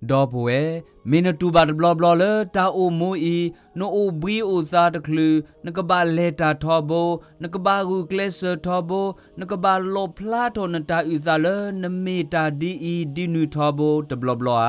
ဒီပုၢ်ဝဲၢ်, မ့ၢ်နတူၢ်ဘၣ်တဘျီဘျီလၢတၢ်အိၣ်မူအံၤ, နအိၣ်ဘှံးအိၣ်သါတချုး, နကဘၣ်လဲၤတၢ်ထီဘိ, နကဘၣ်ဂုာ်ကျဲးစၢးထီဘိ, နကဘၣ်လီၣ်ဖျါထီၣ်နတၢ်အုၣ်သးလၢနမ့ၢ်တၢ်ဒ်အံၤဒ်နုၤထီဘိတဘျီဘျီဧါ.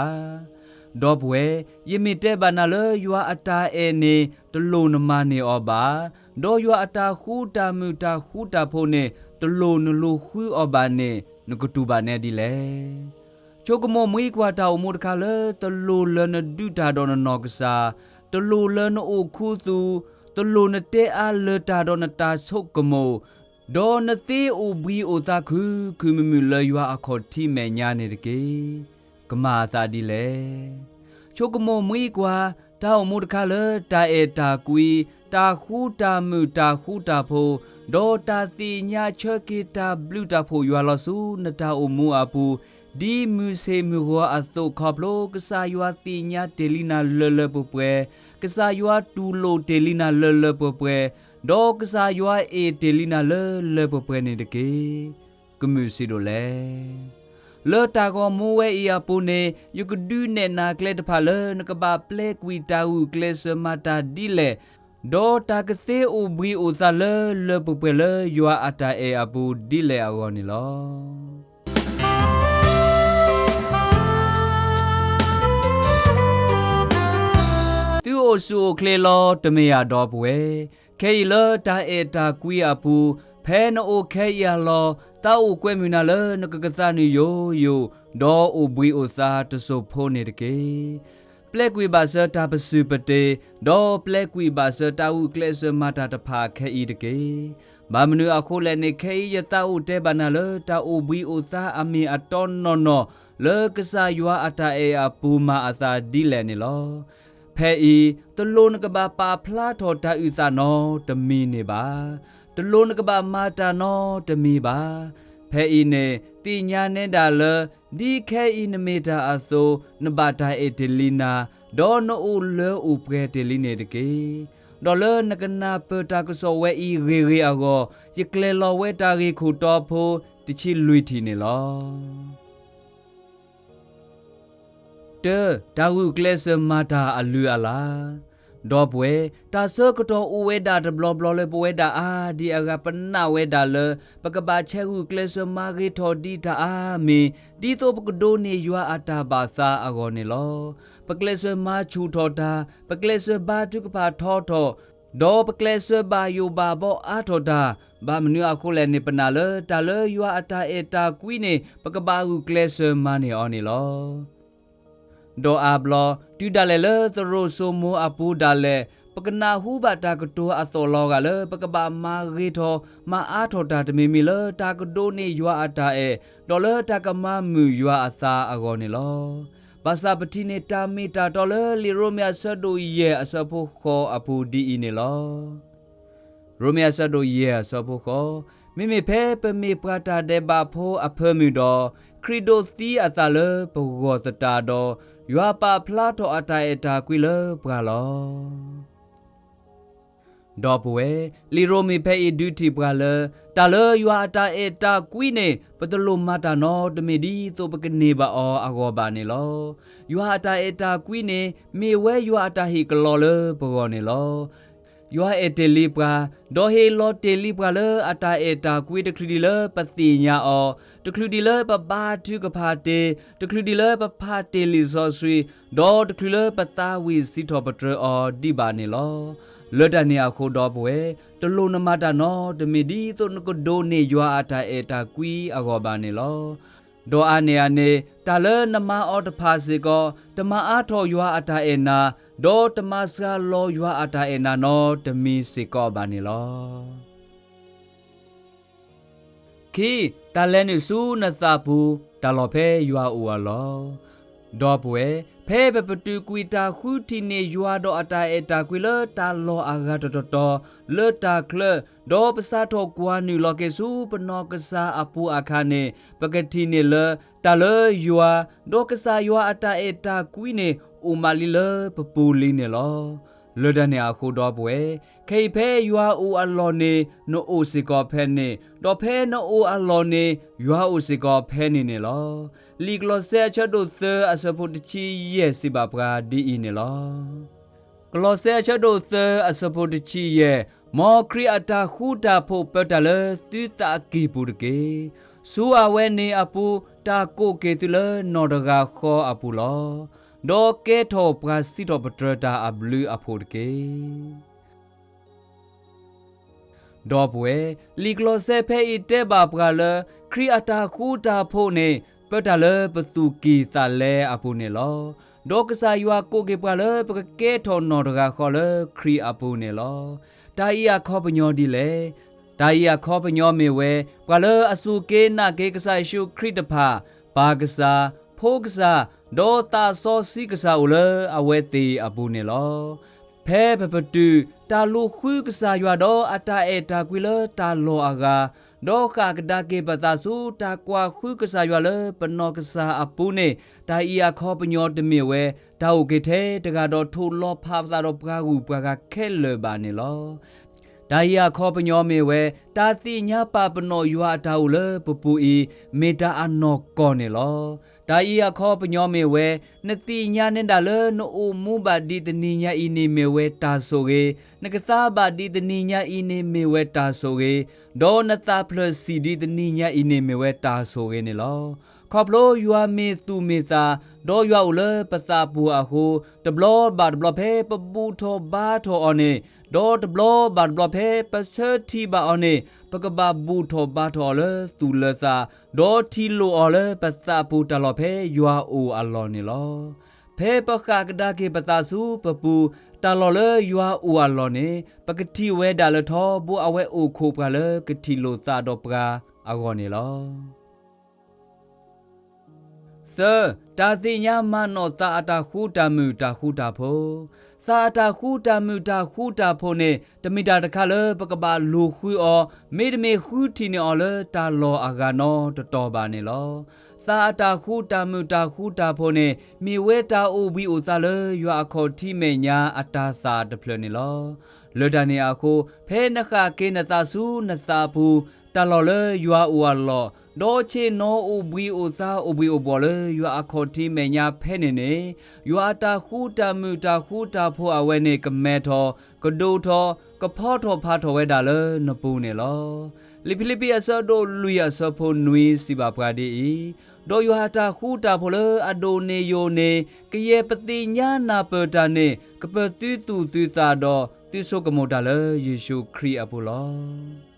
ဒီပုၢ်ဝဲၢ်, ယမ့ၢ်တဲဘၣ်နၤလၢယွၤအတၢ်အဲၣ်န့ၣ် တလိၣ်နမၤန့ၢ်အီၤဘၣ်, ဒီးယွၤအတၢ်ဃူတၢ်မုာ်တၢ်ဃူတၢ်ဖိးန့ၣ် တလိၣ်နလူၤဃုအီၤဘၣ်န့ၣ် နကတူၢ်ဘၣ်နဲဒ်လဲၣ်. ဆိကမိၣ်မှံကွၢ်တၢ်အိၣ်မူတခါလၢ တလိၣ်လၢနဒုးတၢ်ဒီးနနီၢ်ကစၢ်, တလိၣ်လၢနအိၣ်ခူသူၣ်, တလိၣ်နတဲအါလၢၤတၢ်ဒီးနတၢ်ဆိကမိၣ်, ဒီးနသ့အိၣ်ဘှံးအိၣ်သါခုခုမုာ်မုာ်လၢယွၤအခီၣ်ထံးမဲာ်ညါန့ၣ်တက့ၢ်. ကမၤအသးဒ်လဲၣ်. ဆိကမိၣ်မှံကွၢ် တၢ်အိၣ်မူတခါလၢ တၢ်အဲၣ်တၢ်ကွံ, တၢ်ဃူတၢ်မုာ်တၢ်ဃူတၢ်ဖိး, ဒီးတၢ်သ့ၣ်ညါဆၢက့ၤတၢ်ဘျုးတၢ်ဖှိၣ်ယွၤလီၤဆူနတၢ်အိၣ်မူအပူၤ, ဒ်မုၢ်ဆ့ၣ်မုၢ်ဂီၤအသိးခီဖျိ ကစၢ်ယွၤသ့ၣ်ညါတ့ၢ်လံနၤလၢလၢပှဲၤပှဲၤ, ကစၢ်ယွၤတူၢ်လိာ်တ့ၢ်လံနၤလၢလၢပှဲၤပှဲၤ, ဒီးကစၢ်ယွၤအဲၣ်တ့ၢ်လံနၤလၢလၢပှဲၤပှဲၤန့ၣ်တက့ၢ်. ကမုာ်ဆံးဒိၣ်လဲၣ်. လၢတၢ်ဂီၤမူဝဲအံၤအပူၤန့ၣ် ယကဒုးနဲၣ်နၤကျဲတဖၣ်လၢနကဘၣ်ပျဲကွံာ်တၢ်ဂုာ်ကျဲးစၢးမၤတၢ်ဒ်လဲၣ်, ဒီးတၢ်ကသ့အိၣ်ဘှံးအိၣ်သါလၢလၢပှဲၤပှဲၤလၢယွၤအတၢ်အဲၣ်အပူၤဒ်လဲၣ်အဂီၢ်န့ၣ်လီၤ. သုအိၣ်ဆူၣ်အိၣ်ချ့လီၤ တမ့ၢ်ဧါ ဒီပုၢ်ဝဲၢ်. ခဲအံၤလၢတၢ်အဲၣ်တၢ်ကွံအပူၤ, ဖဲနအိၣ်ခဲအံၤအလီၢ် သးအိၣ်ကွဲမုာ်နၤလၢနကကသါနုာ်ယိာ်ယိာ်, ဒီးအိၣ်ဘှံးအိၣ်သါတစိၢ်ဖိန့ၣ်တက့ၢ်. ပျဲကွံာ်ဘၣ်စၢၤတၢ်ပစုၢ်ပတ့ၢ်, ဒီးပျဲကွံာ်ဘၣ်စၢၤတၢ်ဂုာ်ကျဲးစၢးမၤတၢ်တဖၣ်ခဲအံၤတက့ၢ်. ဘၣ်မနုၤအဃိလဲၣ်န့ၣ် ခဲအံၤယသးအိၣ်တဲဘၣ်နၤလၢ တၢ်အိၣ်ဘှံးအိၣ်သါအမ့ၢ်အတီနီၢ်နီၢ် လၢကစၢ်ယွၤအတၢ်အဲၣ်အပူၤမၤအသးဒ်လဲၣ်န့ၣ်လီၤ. ဖဲအံၤ တလိၣ်နကဘၣ်ပာ်ဖျါထီၣ်တၢ်အုၣ်သးနီတမံၤန့ၣ်ဘၣ်. တလိၣ်နကဘၣ်မၤတၢ်နီတမံၤဘၣ်. ဖဲအံၤန့ၣ် သ့ၣ်ညါနဲဒၣ်လၢ ဒ်ခဲအံၤနမ့ၢ်တၢ်အသိး နဘၣ်တၢ်အဲၣ်တ့ၢ်လံနၤ, ဒီးနအိၣ်လၢအိၣ်ပှဲၤတ့ၢ်လံန့ၣ်တက့ၢ်. ဒီးလၢနကနၢ်ပၢၢ်တၢ်ကစီၣ်ဝဲအံၤဂ့ၤဂ့ၤအဂီၢ်, ယကျဲၤလီၤဝဲတၢ်ဂ့ၢ်ခိၣ်တီဖိ တဆံလွံၢ်ထံၣ်န့ၣ်လီၤ. တၢ, တၢ်ဂုာ်ကျဲးစၢးမၤတၢ်အလုၢ်အလၢ်. ဒီပုၢ်ဝဲၢ်, တၢ်ဆၢကတီၢ်အိၣ်ဝဲဒၣ်တဘျီဘျီလၢပဝဲဒၣ်အါဒံအါဂၤ ပနာ်ဝဲဒၣ်လၢ ပကဘၣ်ဆဲးဂုာ်ကျဲးစၢးမၤဂ့ၤထီၣ်ဒံးတၢ်အါမံၤ ဒ်သိးပကဒိးန့ၢ်ယွၤအတၢ်ဘၣ်သးအဂီၢ်န့ၣ်လီၤ. ပကျဲးစၢးမၤဆူၣ်ထီၣ်တၢ်, ပကျဲးစၢးဘါထုကဖၣ်ထီထီၣ်, ဒီးပကျဲးစၢးဘၣ်ယိၣ်ဘၣ်ဘီအါထီၣ်တၢ်, ဘၣ်မနုၤအဃိလဲၣ်န့ၣ် ပနာ်လၢတၢ်လၢယွၤအတၢ်အဲၣ်တၢ်ကွံန့ၣ် ပကဘၣ်ဂုာ်ကျဲးစၢးမၤန့ၢ်အီၤန့ၣ်လီၤ. ဒီးအါဘျီ တုၤဒၣ်လဲာ်လၢသရိာ်စိမိၤအပူၤဒၣ်လဲာ် ပကနၢ်ဟူဘၣ်တၢ်ကတိၤအသီၣ်လီၤဂာ်လၢ ပကဘၣ်မၤဂ့ၤထီၣ် မၤအါထီၣ်တၢ်တမံၤမံၤလၢ တၢ်ကဒိးန့ၢ်ယွၤအတၢ်အဲၣ်, ဒီးလၢတၢ်ကမၤမုာ်ယွၤအသးအဂီၢ်န့ၣ်လီၤ. ဘၣ်ဆၣ်ပထံၣ်န့ၢ်တၢ်မ့ၢ်တၢ်တီလၢ လံာ်ရိမ့ၤအဆၢဒိၣ်ယဲၢ်အဆၢဖိဃိးအပူၤဒ်အံၤန့ၣ်လီၤ. ရိမ့ၤအဆၢဒိၣ်ယဲၢ်အဆၢဖိဃိး, မ့မ့ၢ်ဖဲပမ့ၢ်ပှၤတၢ်ဒဲးဘးဖိအဖၢမုၢ်ဒီး, ခရံာ်ဒိးသံအသးလၢပဂီၢ်သတးဒီး, ယွၤပာ်ဖျါထီၣ်အတၢ်အဲၣ်တၢ်ကွံလၢပှၤလီၤ. ဒီပုၢ်ဝဲၢ်, လံာ်ရိမ့ၤဖဲအံၤဒုးထံၣ်ပှၤလၢ တၢ်လၢယွၤအတၢ်အဲၣ်တၢ်ကွံန့ၣ် ပတလိၣ်မၤတၢ်နီတမံၤဒ်သိးပကန့ၢ်ဘၣ်အီၤအဂီၢ်ဘၣ်န့ၣ်လီၤ. ယွၤအတၢ်အဲၣ်တၢ်ကွံန့ၣ် မ့ၢ်ဝဲယွၤအတၢ်ဟ့ၣ်ကလီလၢပဂီၢ်န့ၣ်လီၤ. ယွၤအဲၣ်တ့ၢ်လံပှၤ, ဒီးဟ့ၣ်လီၤတ့ၢ်လံပှၤလၢအတၢ်အဲၣ်တၢ်ကွံတချုးဒံးလၢပသ့ၣ်ညါအီၤ, တချုးဒံးလၢပဘါထုကဖၣ်တ့ၢ်, တချုးဒံးလၢပဖးတ့ၢ်လံာ်စီဆှံ, ဒီးတချုးလၢပသးဝံၣ်စံးထီၣ်ပတြၢၤအီၤဒံးဘၣ်န့ၣ်လီၤ. လၢတၢ်န့ၣ်အဃိဒီပုၢ်ဝဲၢ်, တလိၣ်နမၤတၢ်နီတမံၤ ဒ်သိးနကဒိးန့ၢ်ယွၤအတၢ်အဲၣ်တၢ်ကွံအဂီၢ်ဘၣ်န့ၣ်လီၤ. ဒီးအါန့ၢ်အန့ၣ် တၢ်လၢနမၤအီၤတဖၣ်စ့ၢ်ကီး တမၤအါထီၣ်ယွၤအတၢ်အဲၣ်နၤ, ဒီးတမၤစှၤလီၤယွၤအတၢ်အဲၣ်နၤနီတမံၤစ့ၢ်ကီးဘၣ်န့ၣ်လီၤ. ခံ, တၢ်လဲၤနုာ်ဆူနသးပူၤ တၢ်လီၢ်ဖဲယွၤအိၣ်အလီၢ်. ဒီပုၢ်ဝဲၢ်, ဖဲပပတုာ်ကွံာ်တၢ်ဃုထံၣ်န့ၢ်ယွၤဒီးအတၢ်အဲၣ်တၢ်ကွံလၢတၢ်လီၢ်အဂၤတတီၤတီၤ လၢတၢ်ချၢ, ဒီးပစးထီၣ်ကွၢ်နုာ်လီၤက့ၤဆူပနီၢ်ကစၢ်အပူၤအခါန့ၣ်, ပကထံၣ်န့ၢ်လၢ တၢ်လၢယွၤ, ဒီးကစၢ်ယွၤအတၢ်အဲၣ်တၢ်ကွံန့ၣ် အိၣ်မးလံလၢပပူၤလံန့ၣ်လီၤ. လၢတၢ်န့ၣ်အဃိဒီပုၢ်ဝဲၢ်, ခဲအံၤဖဲယွၤအိၣ်အလီၢ်န့ၣ် နအိၣ်စ့ၢ်ကီးဖဲန့ၣ်, ဒီးဖဲနအိၣ်အလီၢ်န့ၣ် ယွၤအိၣ်စ့ၢ်ကီးဖဲန့ၣ်န့ၣ်လီၤ. လံာ်ကလီးစဲအဆၢဒိၣ်သၢအဆၢဖိတဆံယဲၢ်စံးဘၣ်ပှၤဒ်အံၤန့ၣ်လီၤ. ကလီးစဲအဆၢဒိၣ်သၢအဆၢဖိတဆံယဲၢ်, မ်ခရံာ်အတၢ်ဃူတၢ်ဖိးပၢတၢ်လၢသုသးကံၢ်ပူၤတက့ၢ်. ဆူအဝဲန့ၣ်အပူၤ တၢ်ကိးက့ၤသုလၢနီၢ်တဂၤဃီအပူၤလီၤ. ဒီးကဲထီၣ်ပှၤစံးထီၣ်ပတြၢၤတၢ်အဘျုးအဖှိၣ်တက့ၢ်. ဒီပုၢ်ဝဲၢ်, လံာ်ကလီးစဲဖဲအံၤတဲဘၣ်ပှၤလၢ ခရံာ်အတၢ်ဃူတၢ်ဖိးန့ၣ် ပၢတၢ်လၢပသူၣ်ကံၢ်သးလဲအပူၤန့ၣ်လီၤ. ဒီးကစၢ်ယွၤကိးက့ၤပှၤလၢပကကဲထီၣ်နီၢ်တဂၤဃီလၢခရံာ်အပူၤန့ၣ်လီၤ. တၢ်အံၤအခီပညီဒ်လဲၣ်. တၢ်အံၤအခီပညီမ့ၢ်ဝဲ ပှၤလၢအစူၢ်က့ၤနာ်က့ၤကစၢ်ယ့ၣ်ၡူးခရံာ်တဖၣ်, ပၢ်ကစၢ်, ဖိကစၢ်, ဒီးသးစီဆှံကစၢ်အိၣ်လၢအဝဲသ့ၣ်အပူၤန့ၣ်လီၤ. ဖဲပပတုာ်တၢ်လူၤဃုကစၢ်ယွၤဒီးအတၢ်အဲၣ်တၢ်ကွံလၢတၢ်လီၢ်အဂၤ, ဒီးဃၣ်ကဒါက့ၤပသးဆူတၢ်ကွၢ်ဃုကစၢ်ယွၤလၢပနီၢ်ကစၢ်အပူၤန့ၣ်, တၢ်အံၤအခီပညီတမ့ၢ်ဝဲ တၢ်အိၣ်က့ၤထဲတဂၤဒီးထိၣ်လီၤဖးပသးဒီးပှၤဂုၤပှၤဂၤခဲလၢာ်ဘၣ်န့ၣ်လီၤ. တၢ်အံၤအခီပညီမ့ၢ်ဝဲ တၢ်သ့ၣ်ညါပာ်ပနီၣ်ယွၤအတၢ်အိၣ်လၢပပူၤအံၤ မ့ၢ်တၢ်အနီၢ်ကီၢ်န့ၣ်လီၤ. တၢ်အံၤအခီပညီမ့ၢ်ဝဲ နသ့ၣ်ညါနဲဒၣ်လၢနအိၣ်မူဘၣ်ဒ်တနံၤညါအံၤန့ၣ်မ့ၢ်ဝဲတၢ်ဆိၣ်ဂ့ၤ, နကသါဘၣ်ဒ်တနံၤညါအံၤန့ၣ်မ့ၢ်ဝဲတၢ်ဆိၣ်ဂ့ၤ, ဒီးနသးဖျၢၣ်ဆံးဒ်တနံၤညါအံၤန့ၣ်မ့ၢ်ဝဲတၢ်ဆိၣ်ဂ့ၤန့ၣ်လီၤ. ခီဖျိယွၤမ့ၢ်သူၣ်မ့ၢ်သး, ဒီးယွၤအိၣ်လၢပသးပူၤအဃိ, တဘျီဘၣ်တဘျီဖဲပဘူၣ်ထီၣ်ဘါထီၣ်အီၤန့ၣ်, ဒီးတဘျီဘၣ်တဘျီဖဲပဆၢထံၣ်ဘၣ်အီၤန့ၣ်, ပကဘၣ်ဘူၣ်ထီၣ်ဘါထီၣ်အီၤလၢသူၣ်လၢသး, ဒီးထံၣ်လိာ်အီၤလၢပသးပူၤတၢ်လီၢ်ဖဲယွၤအိၣ်အလီၢ်န့ၣ်လီၤ. ဖဲပဃၣ်ကဒါက့ၤပသးဆူပပူၤ, တၢ်လီၢ်လၢယွၤအိၣ်အလီၢ်န့ၣ်, ပကထံၣ်ဝဲဒၣ်လၢထီဘိအဝဲအိၣ်ခိးပှၤလၢကထံၣ်လိာ်သးဒီးပှၤအဂီၢ်န့ၣ်လီၤ. သၢ, တၢ်သ့ၣ်ညါမၤနီၣ်သးအတၢ်ဃူတၢ်မုာ်တၢ်ဃူတၢ်ဖိး. သးအတၢ်ဃူတၢ်မုာ်တၢ်ဃူတၢ်ဖိးန့ၣ် တမ့ၢ်တၢ်တခါလၢပကဘၣ်လူၤဃုအီၤ, မ့တမ့ၢ်ဃုထံၣ်န့ၢ်အီၤလၢတၢ်လီၢ်အဂၤနီတတီၤဘၣ်န့ၣ်လီၤ. သးအတၢ်ဃူတၢ်မုာ်တၢ်ဃူတၢ်ဖိးန့ၣ် မ့ၢ်ဝဲတၢ်အိၣ်ဘှံးအိၣ်သါလၢယွၤအခီၣ်ထံးမဲာ်ညါအတၢ်သၣ်တဖျၢၣ်န့ၣ်လီၤ. လၢတၢ်န့ၣ်အဃိ, ဖဲနဃၣ်က့ၤနသးဆူနသးပူၤ, တၢ်လီၢ်လၢယွၤအိၣ်အလီၢ်, ဒီးဆ့ၣ်နီၤအိၣ်ဘှံးအိၣ်သါအိၣ်ဘှံးအိၣ်ဘှီၣ်လၢယွၤအခီၣ်ထံးမဲာ်ညါဖဲန့ၣ်န့ၣ်, ယွၤအတၢ်ဃူတၢ်မုာ်တၢ်ဃူတၢ်ဖိးအဝဲန့ၣ် ကမဲထီၣ်, ကဒိၣ်ထီၣ်, ကဖီထီၣ်ဖးထီၣ်ဝဲဒၣ်လၢနပူၤန့ၣ်လီၤ. လံာ်ဖံလံးပံးအဆၢဒိၣ်လွံၢ်အဆၢဖိနွံစံးဘၣ်ပှၤဒ်အံၤ, ဒီးယွၤအတၢ်ဃူတၢ်ဖိးလၢအဒိၣ်န့ၢ်ယိာ်န့ၣ်, ကယဲၢ်ပသ့ၣ်ညါနၢ်ပၢၢ်တၢ်န့ၣ် ကပၢၤသုသူၣ်သုသးဒီးသုဆိကမိၣ်တၢ်လၢယ့ၣ်ၡူးခရံာ်အပူၤလီၤ.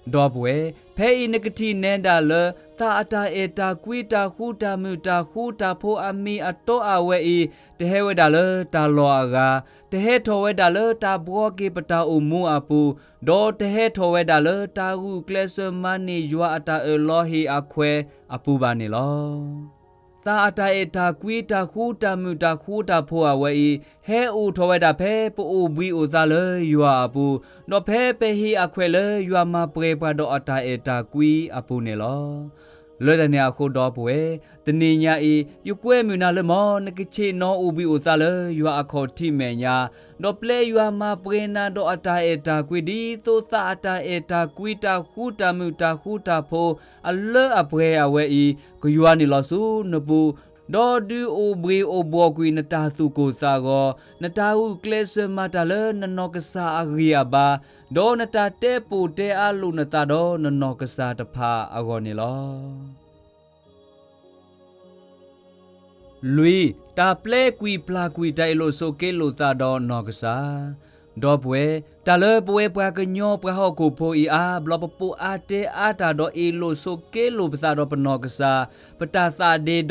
ဒီပုၢ်ဝဲၢ်, ဖဲအံၤနကထံၣ်နဲဒၣ်လၢ သးအတၢ်အဲၣ်တၢ်ကွံတၢ်ဃူတၢ်မုာ်တၢ်ဃူတၢ်ဖိးအမံၤအတီအဝဲအံၤ, တဟဲဝဲဒၣ်လၢတၢ်လီၢ်အဂၤ, တဟဲထီၣ်ဝဲဒၣ်လၢတၢ်ဘှီက့ၤပတၢ်အိၣ်မူအပူၤ, ဒီးတဟဲထီၣ်ဝဲဒၣ်လၢတၢ်ဂုာ်ကျဲးစၢးမၤန့ၢ်ယွၤအတၢ်အၢၣ်လီၤဟ့ၣ်အခွဲးအပူၤဘၣ်န့ၣ်လီၤ. သးအတၢ်အဲၣ်တၢ်ကွံတၢ်ဃူတၢ်မုာ်တၢ်ဃူတၢ်ဖိးအဝဲအံၤ, ဟဲအိၣ်ထီၣ်ဝဲဒၣ်ဖဲပအိၣ်ဘှံးအိၣ်သါလၢယွၤအပူၤ, ဒီးဖဲပဟ့ၣ်အခွဲးလၢယွၤမၤပှဲၤပှၤဒီးအတၢ်အဲၣ်တၢ်ကွံအပူၤန့ၣ်လီၤ. လၢတၢ်န့ၣ်အဃိဒီပုၢ်ဝဲၢ်, တနံၤညါအံၤ ယကွဲမုာ်နၤလၢမ့ၢ်နကဆ့ၣ်နီၤအိၣ်ဘှံးအိၣ်သါလၢယွၤအခီၣ်ထံးမဲာ်ညါ, ဒီးပျဲယွၤမၤပှဲၤနၤဒီးအတၢ်အဲၣ်တၢ်ကွံ ဒ်သိးသးအတၢ်အဲၣ်တၢ်ကွံတၢ်ဃူတၢ်မုာ်တၢ်ဃူတၢ်ဖိး အလၢအပှဲၤအဝဲအံၤ ကယွၤန့ၣ်လီၤဆူနပူၤ, ဒီးဒုးအိၣ်ဘှံးအိၣ်ဘှီၣ်ကွံာ်နတၢ်သူၣ်ကိၢ်သးဂီၤ, နတၢ်ဂုာ်ကျဲးစၢးမၤတၢ်လၢနနီၢ်ကစၢ်အဂံၢ်အဘါ, ဒီးနတၢ်တဲပိာ်တဲအါလိာ်နသးဒီးနနီၢ်ကစၢ်တဖၣ်အဂီၢ်န့ၣ်လီၤ. လွံၢ်, တၢ်ပျဲကွံာ်ပျၢ်ကွံာ်တၢ်အ့ၣ်လိာ်ဆိးက့လိာ်သးဒီးနီၢ်ကစၢ်. ဒီပုၢ်ဝဲၢ်, တၢ်လၢပဝဲပှၤကညီပှၤဟီၣ်ခိၣ်ဖိအံၤအါဘျီ ပပိာ်အါတဲအါတၢ်ဒီးအ့ၣ်လိာ်ဆိးက့လိာ်ပသးဒီးပနီၢ်ကစၢ်, ပတၢ်သးဒ့ဒီး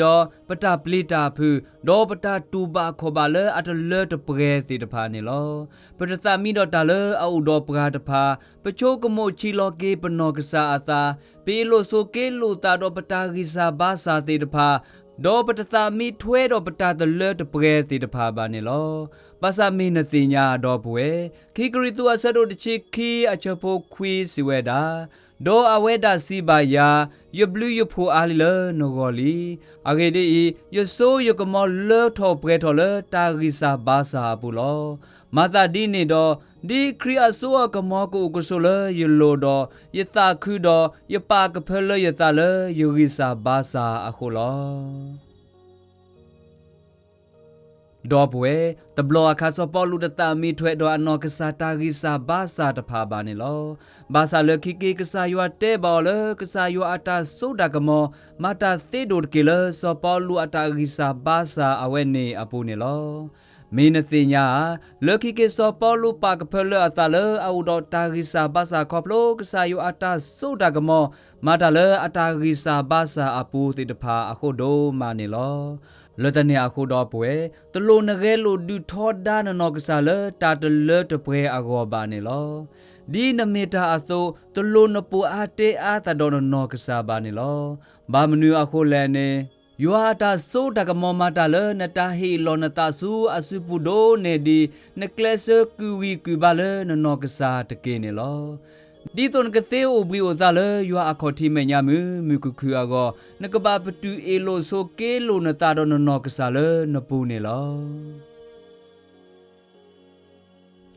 ပတၢ်ပျံၤတၢ်ဖုး, ဒီးပတၢ်တူၢ်ဘၣ်ခီၣ်ဘၣ်လၢအတလၢတပှဲၤသ့ၣ်တဖၣ်န့ၣ်လီၤ. ပတသးမံဒီးတၢ်လၢအအိၣ်ဒီးပှၤတဖၣ်, ပဆိကမိၣ်ဆံးလီၤက့ၤပနီၢ်ကစၢ်အသး, ပအ့ၣ်လိာ်ဆိးက့လိာ်သးဒီးပတၢ်ဂံၢ်စၢ်ဘါစၢ်သ့ၣ်တဖၣ်, ဒီးပတသးမံထွဲဒီးပတၢ်တလၢတပှဲၤသ့ၣ်တဖၣ်ဘၣ်န့ၣ်လီၤ. ဘၣ်ဆၣ်မ့ၢ်နသ့ၣ်ညါဒီပုၢ်ဝဲၢ်, ခံကရံၣ်သူးအဆၢဒိၣ်တဆံခံအဆၢဖိခွံစံးဝဲဒၣ်, ဒီးအဝဲဒၣ်စံးဘၣ်ယၤ, ယဘျုးယဖှိၣ်အါလံလၢနဂီၢ်လံ. အဂ့ၢ်ဒ်အံၤ, ယစိယကမီၤလၢထီၣ်ပှဲၤထီၣ်လၢတၢ်ဂံၢ်စၢ်ဘါစၢ်အပူၤလီၤ. မၤသးဒ်န့ၣ်ဒီး, ဒ်ခရံာ်အစိအကမီၤကအိၣ်ကဆိးလၢယလိၤဒီး, ယသးခုဒီး, ယပာ်ကဖၢလၢယသးလၢယဂံၢ်စၢ်ဘါစၢ်အဃိလီၤ. ဒီပုၢ်ဝဲၢ်, တဘျီအခါစီၤပီလူးတသးမံထွဲဒီးအနီၢ်ကစၢ်တၢ်ဂံၢ်စၢ်ဘါစၢ်တဖၣ်ဘၣ်န့ၣ်လီၤ. ဘၣ်ဆၣ်လၢခံက့ၤကစၢ်ယွၤတဲဘၣ်အီၤလၢကစၢ်ယွၤအတၢ်စိတၢ်ကမီၤ မၤတၢ်သ့ဒိၣ်တက့ၢ်လၢစီၤပီလူးအတၢ်ဂံၢ်စၢ်ဘါစၢ်အဝဲန့ၣ်အပူၤန့ၣ်လီၤ. မ့ၢ်နသ့ၣ်ညါဧါ, လၢခံက့ၤစီၤပီလူးပာ်ကဖၢလၢအသးလၢအအိၣ်ဒီးတၢ်ဂံၢ်စၢ်ဘါစၢ်ခီဖျိကစၢ်ယွၤအတၢ်စိတၢ်ကမီၤ မၤတၢ်လၢအတၢ်ဂံၢ်စၢ်ဘါစၢ်အပူၤသ့ၣ်တဖၣ်အဃိဒိၣ်မးန့ၣ်လီၤ. လၢတၢ်န့ၣ်အဃိဒီပုၢ်ဝဲၢ်, တလိၣ်နဂဲၤလိာ်ဒုးထီဒါနနီၢ်ကစၢ်လၢတၢ်တလၢတပှဲၤအဂီၢ်ဘၣ်န့ၣ်လီၤ. ဒ်နမ့ၢ်တၢ်အသိး, တလိၣ်နပိာ်အါတဲအါသးဒီးနနီၢ်ကစၢ်ဘၣ်န့ၣ်လီၤ. ဘၣ်မနုၤအဃိလဲၣ်န့ၣ်, ယွၤအတၢ်စိတၢ်ကမီၤမၤတၢ်လၢနတၢ်ဟ့ၣ်လီၤနသးဆူအစုပူၤဒိၣ်န့ၢ်ဒံး နကျဲးစၢးကုၢ်ဂံၢ်ကုၢ်ဘါလၢနနီၢ်ကစၢ်တက့ၢ်န့ၣ်လီၤ. ဒ်သိးနကသ့အိၣ်ဘှံးအိၣ်သါလၢယွၤအခီၣ်ထံးမဲာ်ညါမုာ်မုာ်ခုၣ်ခုၣ်အဂီၢ်, နကဘၣ်ပတုာ်အ့ၣ်လိာ်ဆိးက့လိာ်နသးဒီးနနီၢ်ကစၢ်လၢနပူၤန့ၣ်လီ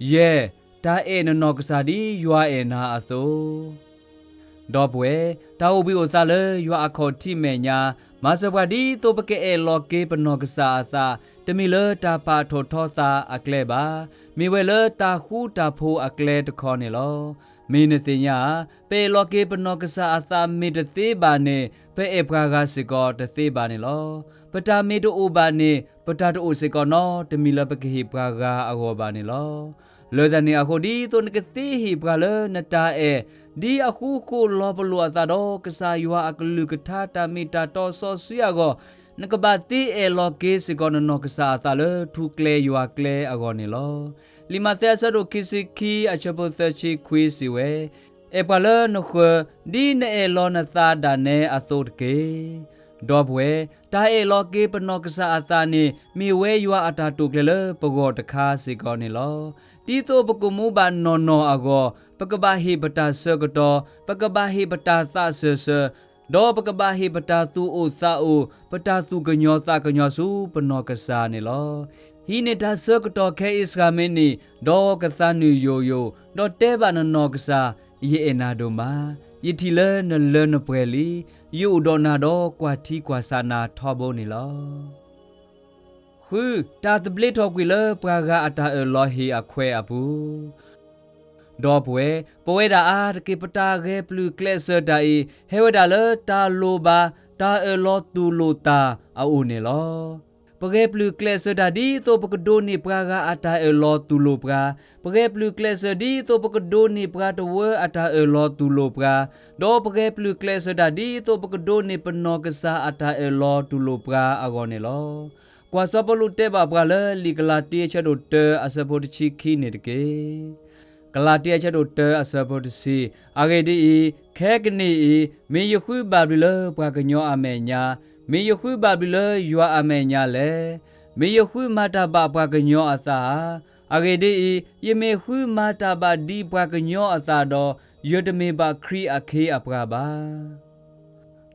ၤ. ယဲၢ်, တၢ်အဲၣ်နနီၢ်ကစၢ်ဒ်ယွၤအဲၣ်နၤအသိး ဒီပုၢ်ဝဲၢ်, တၢ်အိၣ်ဘှံးအိၣ်သါလၢယွၤအခီၣ်ထံးမဲာ်ညါ, မၤစၢၤပှၤဒ်သိးပကအဲၣ်လီၤက့ၤပနီၢ်ကစၢ်အသး, တမ့ၢ်လၢတၢ်ပာ်ထီၣ်ထီသးအကျဲဘၣ်. မ့ၢ်ဝဲလၢတၢ်ဃူတၢ်ဖိးအကျဲတခီန့ၣ်လီၤ. မ့ၢ်နသ့ၣ်ညါဧါ, ပအဲၣ်လီၤက့ၤပနီၢ်ကစၢ်အသးမ့ၢ်တသ့ဘၣ်န့ၣ်, ပအဲၣ်ပှၤဂၤစ့ၢ်ကီးတသ့ဘၣ်န့ၣ်လီၤ. ပတၢ်မ့ၢ်တအိၣ်ဘၣ်န့ၣ်, ပတၢ်တအိၣ်စ့ၢ်ကီးနီတမံၤလၢပကဟ့ၣ်ပှၤဂၤအဂီၢ်ဘၣ်န့ၣ်လီၤ. လၢတၢ်န့ၣ်အဃိဒ်သိးနကသ့ဟ့ၣ်ပှၤလၢနတၢ်အဲၣ်, ဒ်အဃူဃီလီၤပလိာ်အသးဒီးကစၢ်ယွၤအကလုၢ်ကထါတၢ်မ့ၢ်တၢ်တီစီဆှံအဂီၢ်, နကဘၣ်သ့အဲၣ်လီၤက့ၤစ့ၢ်ကီးနနီၢ်ကစၢ်အသးလၢထူကျဲယွၤကျဲအဂီၢ်န့ၣ်လီၤ. လံာ်မးသဲအဆၢဒိၣ်ခံဆံခံအဆၢဖိသၢဆံခွံစံးဝဲ, အဲၣ်ပှၤလၢနဃၢၤ, ဒ်နအဲၣ်လီၤနသးဒၣ်နဲအသိးတက့ၢ်. ဒီပုၢ်ဝဲၢ်, တၢ်အဲၣ်လီၤက့ၤပနီၢ်ကစၢ်အသးန့ၣ် မ့ၢ်ဝဲယွၤအတၢ်တိာ်ကျဲၤလၢပဂီၢ်တခါစ့ၢ်ကီးန့ၣ်လီၤ. ဒ်သိးပကမူဘၣ်နီၢ်နီၢ်အဂီၢ်, ပကဘၣ်ဟ့ၣ်ပတၢ်ဆၢကတီၢ်, ပကဘၣ်ဟ့ၣ်ပတၢ်သးစၢၢ်စၢၢ်, ဒီးပကဘၣ်ဟ့ၣ်ပတၢ်သူၣ်အိၣ်သးအိၣ်, ပတၢ်သူၣ်ကညီၤသးကညီၤဆူပနီၢ်ကစၢ်န့ၣ်လီၤ. ဟံးန့ၢ်တၢ်ဆၢကတီၢ်ခဲအံၤစှၤမ့ၢ်နံၣ်, ဒီးကသးနုာ်ယိာ်ယိာ်, ဒီးတဲဘၣ်နနီၢ်ကစၢ်, ယအဲၣ်နၤဒိၣ်မး, ယထံၣ်လၢနလၢနပှဲၤလံ, ယအိၣ်ဒီးနၤဒီးကွၢ်ထံကွၢ်ဆးနၤထီဘိန့ၣ်လီၤ. ဃု, တၢ်သဘျ့ထီၣ်ကွံာ်လၢပှၤဂၤအတၢ်အၢၣ်လီၤဟ့ၣ်အခွဲးအပူၤ ဒီပုၢ်ဝဲၢ်, ပဝဲဒၣ်အါတက့ၢ် ပတၢ်ဂဲၤပျုၢ်ကျဲးစၢးတၢ်အံၤ ဟဲဝဲဒၣ်လၢတၢ်လိၣ်ဘၣ် တၢ်အၢၣ်လီၤတူၢ်လိာ်တၢ်အအိၣ်န့ၣ်လီၤ. ပဂဲၤပျုၢ်ကျဲးစၢးတၢ် ဒ်သိးပကဒိးန့ၢ်ပှၤဂၤအတၢ်အၢၣ်လီၤတူၢ်လိာ်ပှၤ, ပဂဲၤပျုၢ်ကျဲးစၢး ဒ်သိးပကဒိးန့ၢ်ပှၤတဝၢအတၢ်အၢၣ်လီၤတူၢ်လိာ်ပှၤ, ဒီးပဂဲၤပျုၢ်ကျဲးစၢးတၢ် ဒ်သိးပကဒိးန့ၢ်ပနီၢ်ကစၢ်အတၢ်အၢၣ်လီၤတူၢ်လိာ်ပှၤအဂီၢ်န့ၣ်လီၤ. ကွၢ်စီၤပီလူးတဲဘၣ်ပှၤလၢလံာ်ကလၤတံအဆၢဒိၣ်တၢအဆၢဖိတဆံခံန့ၣ်တက့ၢ်. ကလၤတံအဆၢဒိၣ်တၢအဆၢဖိတဆံ, အဂ့ၢ်ဒ်အံၤ, ခဲကနံၣ်အံၤ, မ့ၢ်ယဃုဘၣ်ဘျုးလၢပှၤကညီအမဲာ်ညါ, မ့ၢ်ယဃုဘၣ်ဘျုးလၢယွၤအမဲာ်ညါလဲၣ်. မ့ၢ်ယဃုမၤတၢ်ဘၣ်ပှၤကညီအသးဧါ. အဂ့ၢ်ဒ်အံၤ, ယမ့ၢ်ဃုမၤတၢ်ဘၣ်ဒ်ပှၤကညီအသးဒီး, ယတမ့ၢ်ဘၣ်ခရံာ်အခ့အပှၤဘၣ်.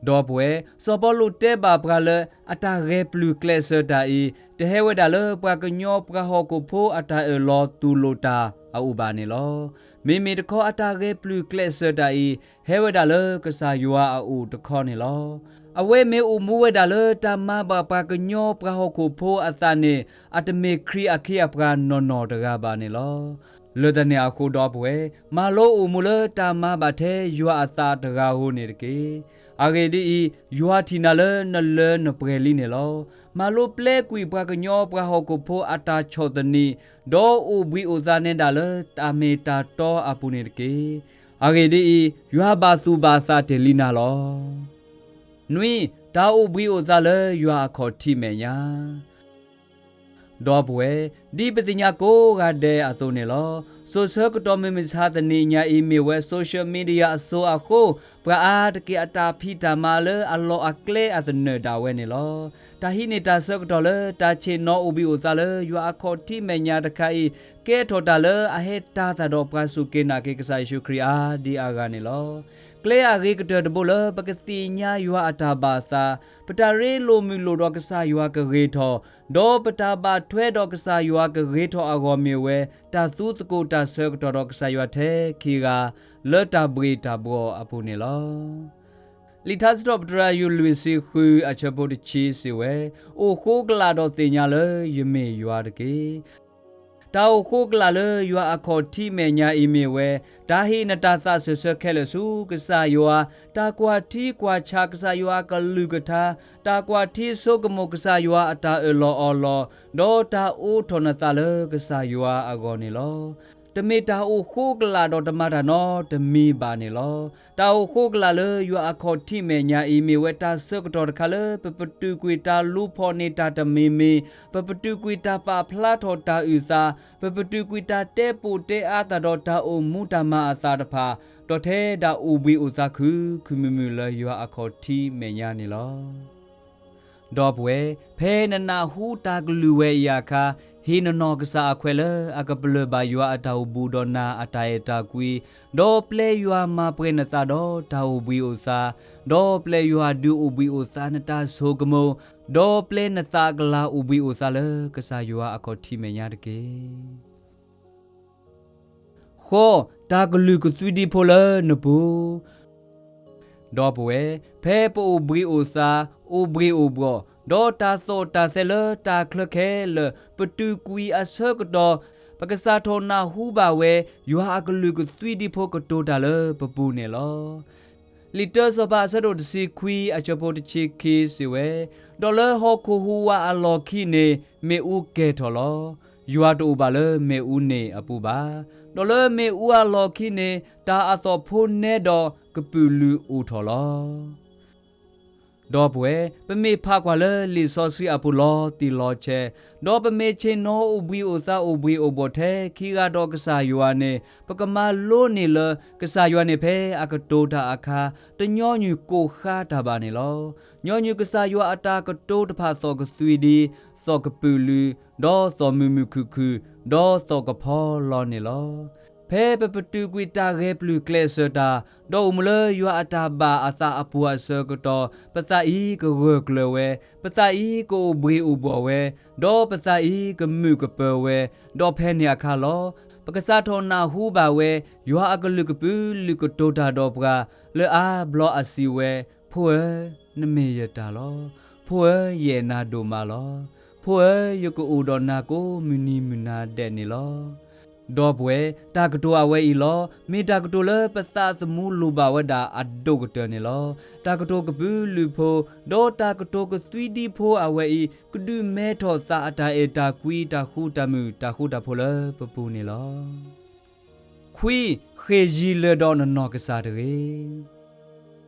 ဒီပုၢ်ဝဲၢ်, စီၤပီလူးတဲဘၣ်ပှၤလၢ အတၢ်ဂဲၤပျုၢ်ကျဲးစၢးတၢ်အံၤ တဟဲဝဲဒၣ်လၢပှၤကညီပှၤဟီၣ်ခိၣ်ဖိအတၢ်အၢၣ်လီၤတူၢ်လိာ်တၢ်အအိၣ်ဘၣ်န့ၣ်လီၤ. မ့မ့ၢ်တခီအတၢ်ဂဲၤပျုၢ်ကျဲးစၢးတၢ်အံၤ ဟဲဝဲဒၣ်လၢကစၢ်ယွၤအအိၣ်တခီန့ၣ်လီၤ. အဝဲမ့ၢ်အိၣ်မူဝဲဒၣ်လၢတၢ်မၤဘၣ်ပှၤကညီပှၤဟီၣ်ခိၣ်ဖိအသးန့ၣ် အတမ့ၢ်ခရံာ်အခ့အပှၤနီၢ်နီၢ်တဂၤဘၣ်န့ၣ်လီၤ. လၢတၢ်န့ၣ်အဃိဒီပုၢ်ဝဲၢ်, မၤလိအိၣ်မူလၢတၢ်မၤဘၣ်ထဲယွၤအသးတဂၤဧိၤန့ၣ်တက့ၢ်. အဂ့ၢ်ဒ်အံၤ, ယွၤထံၣ်နၤလၢနလၢနပှဲၤလံန့ၣ်လီၤ. မၤလိပျဲကွံာ်ပှၤကညီပှၤဟီၣ်ခိၣ်ဖိအတၢ်ဆီၣ်သနံး, ဒီးအိၣ်ဘှံးအိၣ်သါနဲဒၣ်လၢတၢ်မ့ၢ်တၢ်တီအပူၤန့ၣ်တက့ၢ်. အဂ့ၢ်ဒ်အံၤ, ယွၤဘၣ်သူၣ်ဘၣ်သးတ့ၢ်လံနၤလီၤ. နွံ, တၢ်အိၣ်ဘှံးအိၣ်သါလၢယွၤအခီၣ်ထံးမဲာ်ညါ ဒီပုၢ်ဝဲၢ်, ဒ်ပသ့ၣ်ညါကိးဂၤဒဲးအသိးန့ၣ်လီၤ. စိၤဆၢကတီၢ်မုၢ်မဆါတနံၤညါအံၤ မ့ၢ်ဝဲ social media အစိၤအဃိ, ပှၤအါတက့ၢ်အတၢ်ဖံးတၢ်မၤလၢအလီၢ်အကျဲအသနၢၣ်ဒၣ်ဝဲန့ၣ်လီၤ. တၢ်ဟံးန့ၢ်တၢ်ဆၢကတီၢ်လၢတၢ်ဆ့ၣ်နီၤအိၣ်ဘှံးအိၣ်သါလၢယွၤအခီၣ်ထံးမဲာ်ညါတခါအံၤ, ကဲထီၣ်တၢ်လၢအဟဲတၤသၣ်ဒီးပှၤစူၢ်က့ၤနာ်က့ၤကစၢ်ယ့ၣ်ၡူးခရံာ်အါဒံအါဂၤန့ၣ်လီၤ. ကျဲအဂ့ၤကတၢၢ်တဘိလၢပကသ့ၣ်ညါယွၤအတၢ်ဘၣ်အသး, ပတၢ်ရ့လိာ်မုာ်လိာ်ဒီးကစၢ်ယွၤကဂ့ၤထီၣ်, ဒီးပတၢ်ဘၣ်ထွဲဒီးကစၢ်ယွၤကဂ့ၤထီၣ်အဂီၢ်မ့ၢ်ဝဲ တၢ်သူသကိးတၢ်ဆၢကတီၢ်ဒီးကစၢ်ယွၤထဲခံဂၤ လၢတၢ်ဘှ့ၣ်တၢ်ဘှီၣ်အပူၤန့ၣ်လီၤ. လံာ်ထါစံးထီၣ်ပတြၢၤ အယူၢ်လွံၢ်ဆံဃု အဆၢဖိတဆံစံးဝဲ, အိၣ်ဃိကလာ်ဒီးသ့ၣ်ညါလၢယမ့ၢ်ယွၤတက့ၢ်. တၢ်အိၣ်ဃိကလာ်လၢယွၤအခီၣ်ထံးမဲာ်ညါအံၤမ့ၢ်ဝဲ, တၢ်ဟ့ၣ်နတၢ်သးစၢၢ်ဆၢခဲလၢာ်ဆူကစၢ်ယွၤ, တၢ်ကွၢ်ထံကွၢ်ဆးကစၢ်ယွၤအကလုၢ်ကထါ, တၢ်ကွၢ်ထံဆိကမိၣ်ကစၢ်ယွၤအတၢ်အၢၣ်လီၤအီလီၤ, ဒီးတၢ်အိးထီၣ်နသးလၢကစၢ်ယွၤအဂီၢ်န့ၣ်လီၤ. တမ့ၢ်တၢ်အိၣ်ဃိကလာ်ဒီးတမၤတၢ်နီတမံၤဘၣ်န့ၣ်လီၤ. တၢ်အိၣ်ဃိကလာ်လၢယွၤအခီၣ်ထံးမဲာ်ညါအံၤ မ့ၢ်ဝဲတၢ်ဆၢကတီၢ်တခါလၢ ပပတုာ်ကွံာ်တၢ်လူၤဖီၣ်န့ၢ်တၢ်တမံၤမံၤ, ပပတုာ်ကွံာ်တၢ်ပာ်ဖျါထီၣ်တၢ်အုၣ်သး, ပပတုာ်ကွံာ်တၢ်တဲပိာ်တဲအါသးဒီးတၢ်အိၣ်မူတၢ်မၤအသးတဖၣ်, ဒီးထဲဒၣ်အိၣ်ဘှံးအိၣ်သါခုခုမုာ်မုာ်လၢယွၤအခီၣ်ထံးမဲာ်ညါန့ၣ်လီၤ. ဒီပုၢ်ဝဲၢ်, ဖဲနနၢ်ဟူတၢ်ကလုၢ်ဝဲအံၤအခါ, ဟ့ၣ်နနီၢ်ကစၢ်အခွဲးလၢအကပလၢၢ်ဘၣ်ယွၤအတၢ်အိၣ်ဘူးဒီးနၤအတၢ်အဲၣ်တၢ်ကွံ, ဒီးပျဲယွၤမၤပှဲၤနသးဒီးတၢ်အိၣ်ဘှံးအိၣ်သါ, ဒီးပျဲယွၤဒုးအိၣ်ဘှံးအိၣ်သါနတၢ်ဆိကမိၣ်, ဒီးပျဲနသးကလၤအိၣ်ဘှံးအိၣ်သါလၢကစၢ်ယွၤအခီၣ်ထံးမဲာ်ညါတက့ၢ်. ဃိး, တၢ်ကလုၢ်ကသွံဒံဖိလၢနပူၤ ဒီပုၢ်ဝဲၢ်, ဖဲပအိၣ်ဘှံးအိၣ်သါ, အိၣ်ဘှ့ၣ်အိၣ်ဘှီၣ်, ဒီးတၢ်သီၣ်တၢ်သဲလၢတၢ်ချၢခဲလၢာ် ပတုာ်ကွံာ်အဆၢကတီၢ်, ပကစးထီၣ်နၢ်ဟူဘၣ်ဝဲ ယွၤအကလုၢ်ကသွံဒံဖိကတိၤတၢ်လၢပပူၤန့ၣ်လီၤ. လံာ်တၢစီၤပၤအဆၢဒိၣ်တဆံခွံအဆၢဖိတဆံခံစံးဝဲ, ဒီးလၢဟီၣ်ခိၣ်ဟူးဝးအလီၢ်ခံန့ၣ် မ့ၣ်အူကဲၤထီၣ်လီၤ. ယွၤတအိၣ်ဘၣ်လၢမ့ၣ်အူန့ၣ်အပူၤဘၣ်. ဒီးလၢမ့ၣ်အူအလီၢ်ခံန့ၣ် တၢ်အသီၣ်ဖိနဲဒီးကပုာ်လုာ်အိၣ်ထီၣ်လီၤ. ဒီပုၢ်ဝဲၢ်, ပမ့ၢ်ဖးကွၢ်လၢလံာ်စီဆှံအပူၤလီၤတံၢ်လီၤဆဲး, ဒီးပမ့ၢ်ဆ့ၣ်နီၤအိၣ်ဘှံးအိၣ်သါအိၣ်ဘှ့ၣ်အိၣ်ဘှီၣ်ထဲခံဂၤဒီးကစၢ်ယွၤန့ၣ်, ပကမၤလိန့ၢ်လၢ ကစၢ်ယွၤန့ၣ်ဖဲအကတိၤတၢ်အခါ, တညီနုၢ်ကိၢ်ဃါတၢ်ဘၣ်န့ၣ်လီၤ. ညီနုၢ်ကစၢ်ယွၤအတၢ်ကတိၤတဖၣ်သီၣ်ကသွံဒံ, သီၣ်ကပုာ်လုာ်, ဒီးသီၣ်မုာ်မုာ်ခုၣ်ခုၣ်, ဒီးသီၣ်ကဖီလီၤန့ၣ်လီၤ. ဖဲပပတုာ်ကွံာ်တၢ်ဂဲၤပျုၢ်ကျဲးစၢးတၢ်, ဒီးအိၣ်မူလၢယွၤအတၢ်ဘၣ်အသးအပူၤအဆၢကတီၢ်, ပသးအံၤကဂၢၢ်ကျၢၤဝဲ, ပသးအံၤကအိၣ်ဘှံးအိၣ်ဘှီၣ်ဝဲ, ဒီးပသးအံၤကမုာ်ကပၢၤဝဲ, ဒီးဖဲန့ၣ်အခါလီၤ. ပကစးထီၣ်နၢ်ဟူဘၣ်ဝဲ, ယွၤအကလုၢ်ကပုာ်လုာ်ကတိၤတၢ်ဒီးပှၤ, လၢအါဘျီအစံးဝဲ, ဖိဧၢ, နမ့ၢ်ယတၢ်လီၤ. ဖိဧၢ, ယအဲၣ်နၤဒိၣ်မးလီၤ. ဖိဧၢ, ယကအိၣ်ဒီးနၤကိးမုၢ်နံၤမုၢ်နၤဒဲးန့ၣ်လီၤ. ဒီပုၢ်ဝဲၢ်, တၢ်ကတိၤအဝဲအံၤလီၤ. မ့ၢ်တၢ်ကတိၤလၢပသးသမူလိၣ်ဘၣ်ဝဲဒၣ်အဒိၣ်ကတၢၢ်န့ၣ်လီၤ. တၢ်ကတိၤကပုာ်လုာ်ဖိ, ဒီးတၢ်ကတိၤကသွံဒံဖိအဝဲအံၤ, ကဒုးမဲထီၣ်သးအတၢ်အဲၣ်တၢ်ကွံ တၢ်ဃူတၢ်မုာ်တၢ်ဃူတၢ်ဖိးလၢပပူၤန့ၣ်လီၤ. ခွံ, ဃ့ၢ်ယံၤလၢာ်ဒီးနနီၢ်ကစၢ်တဂ့ၤ.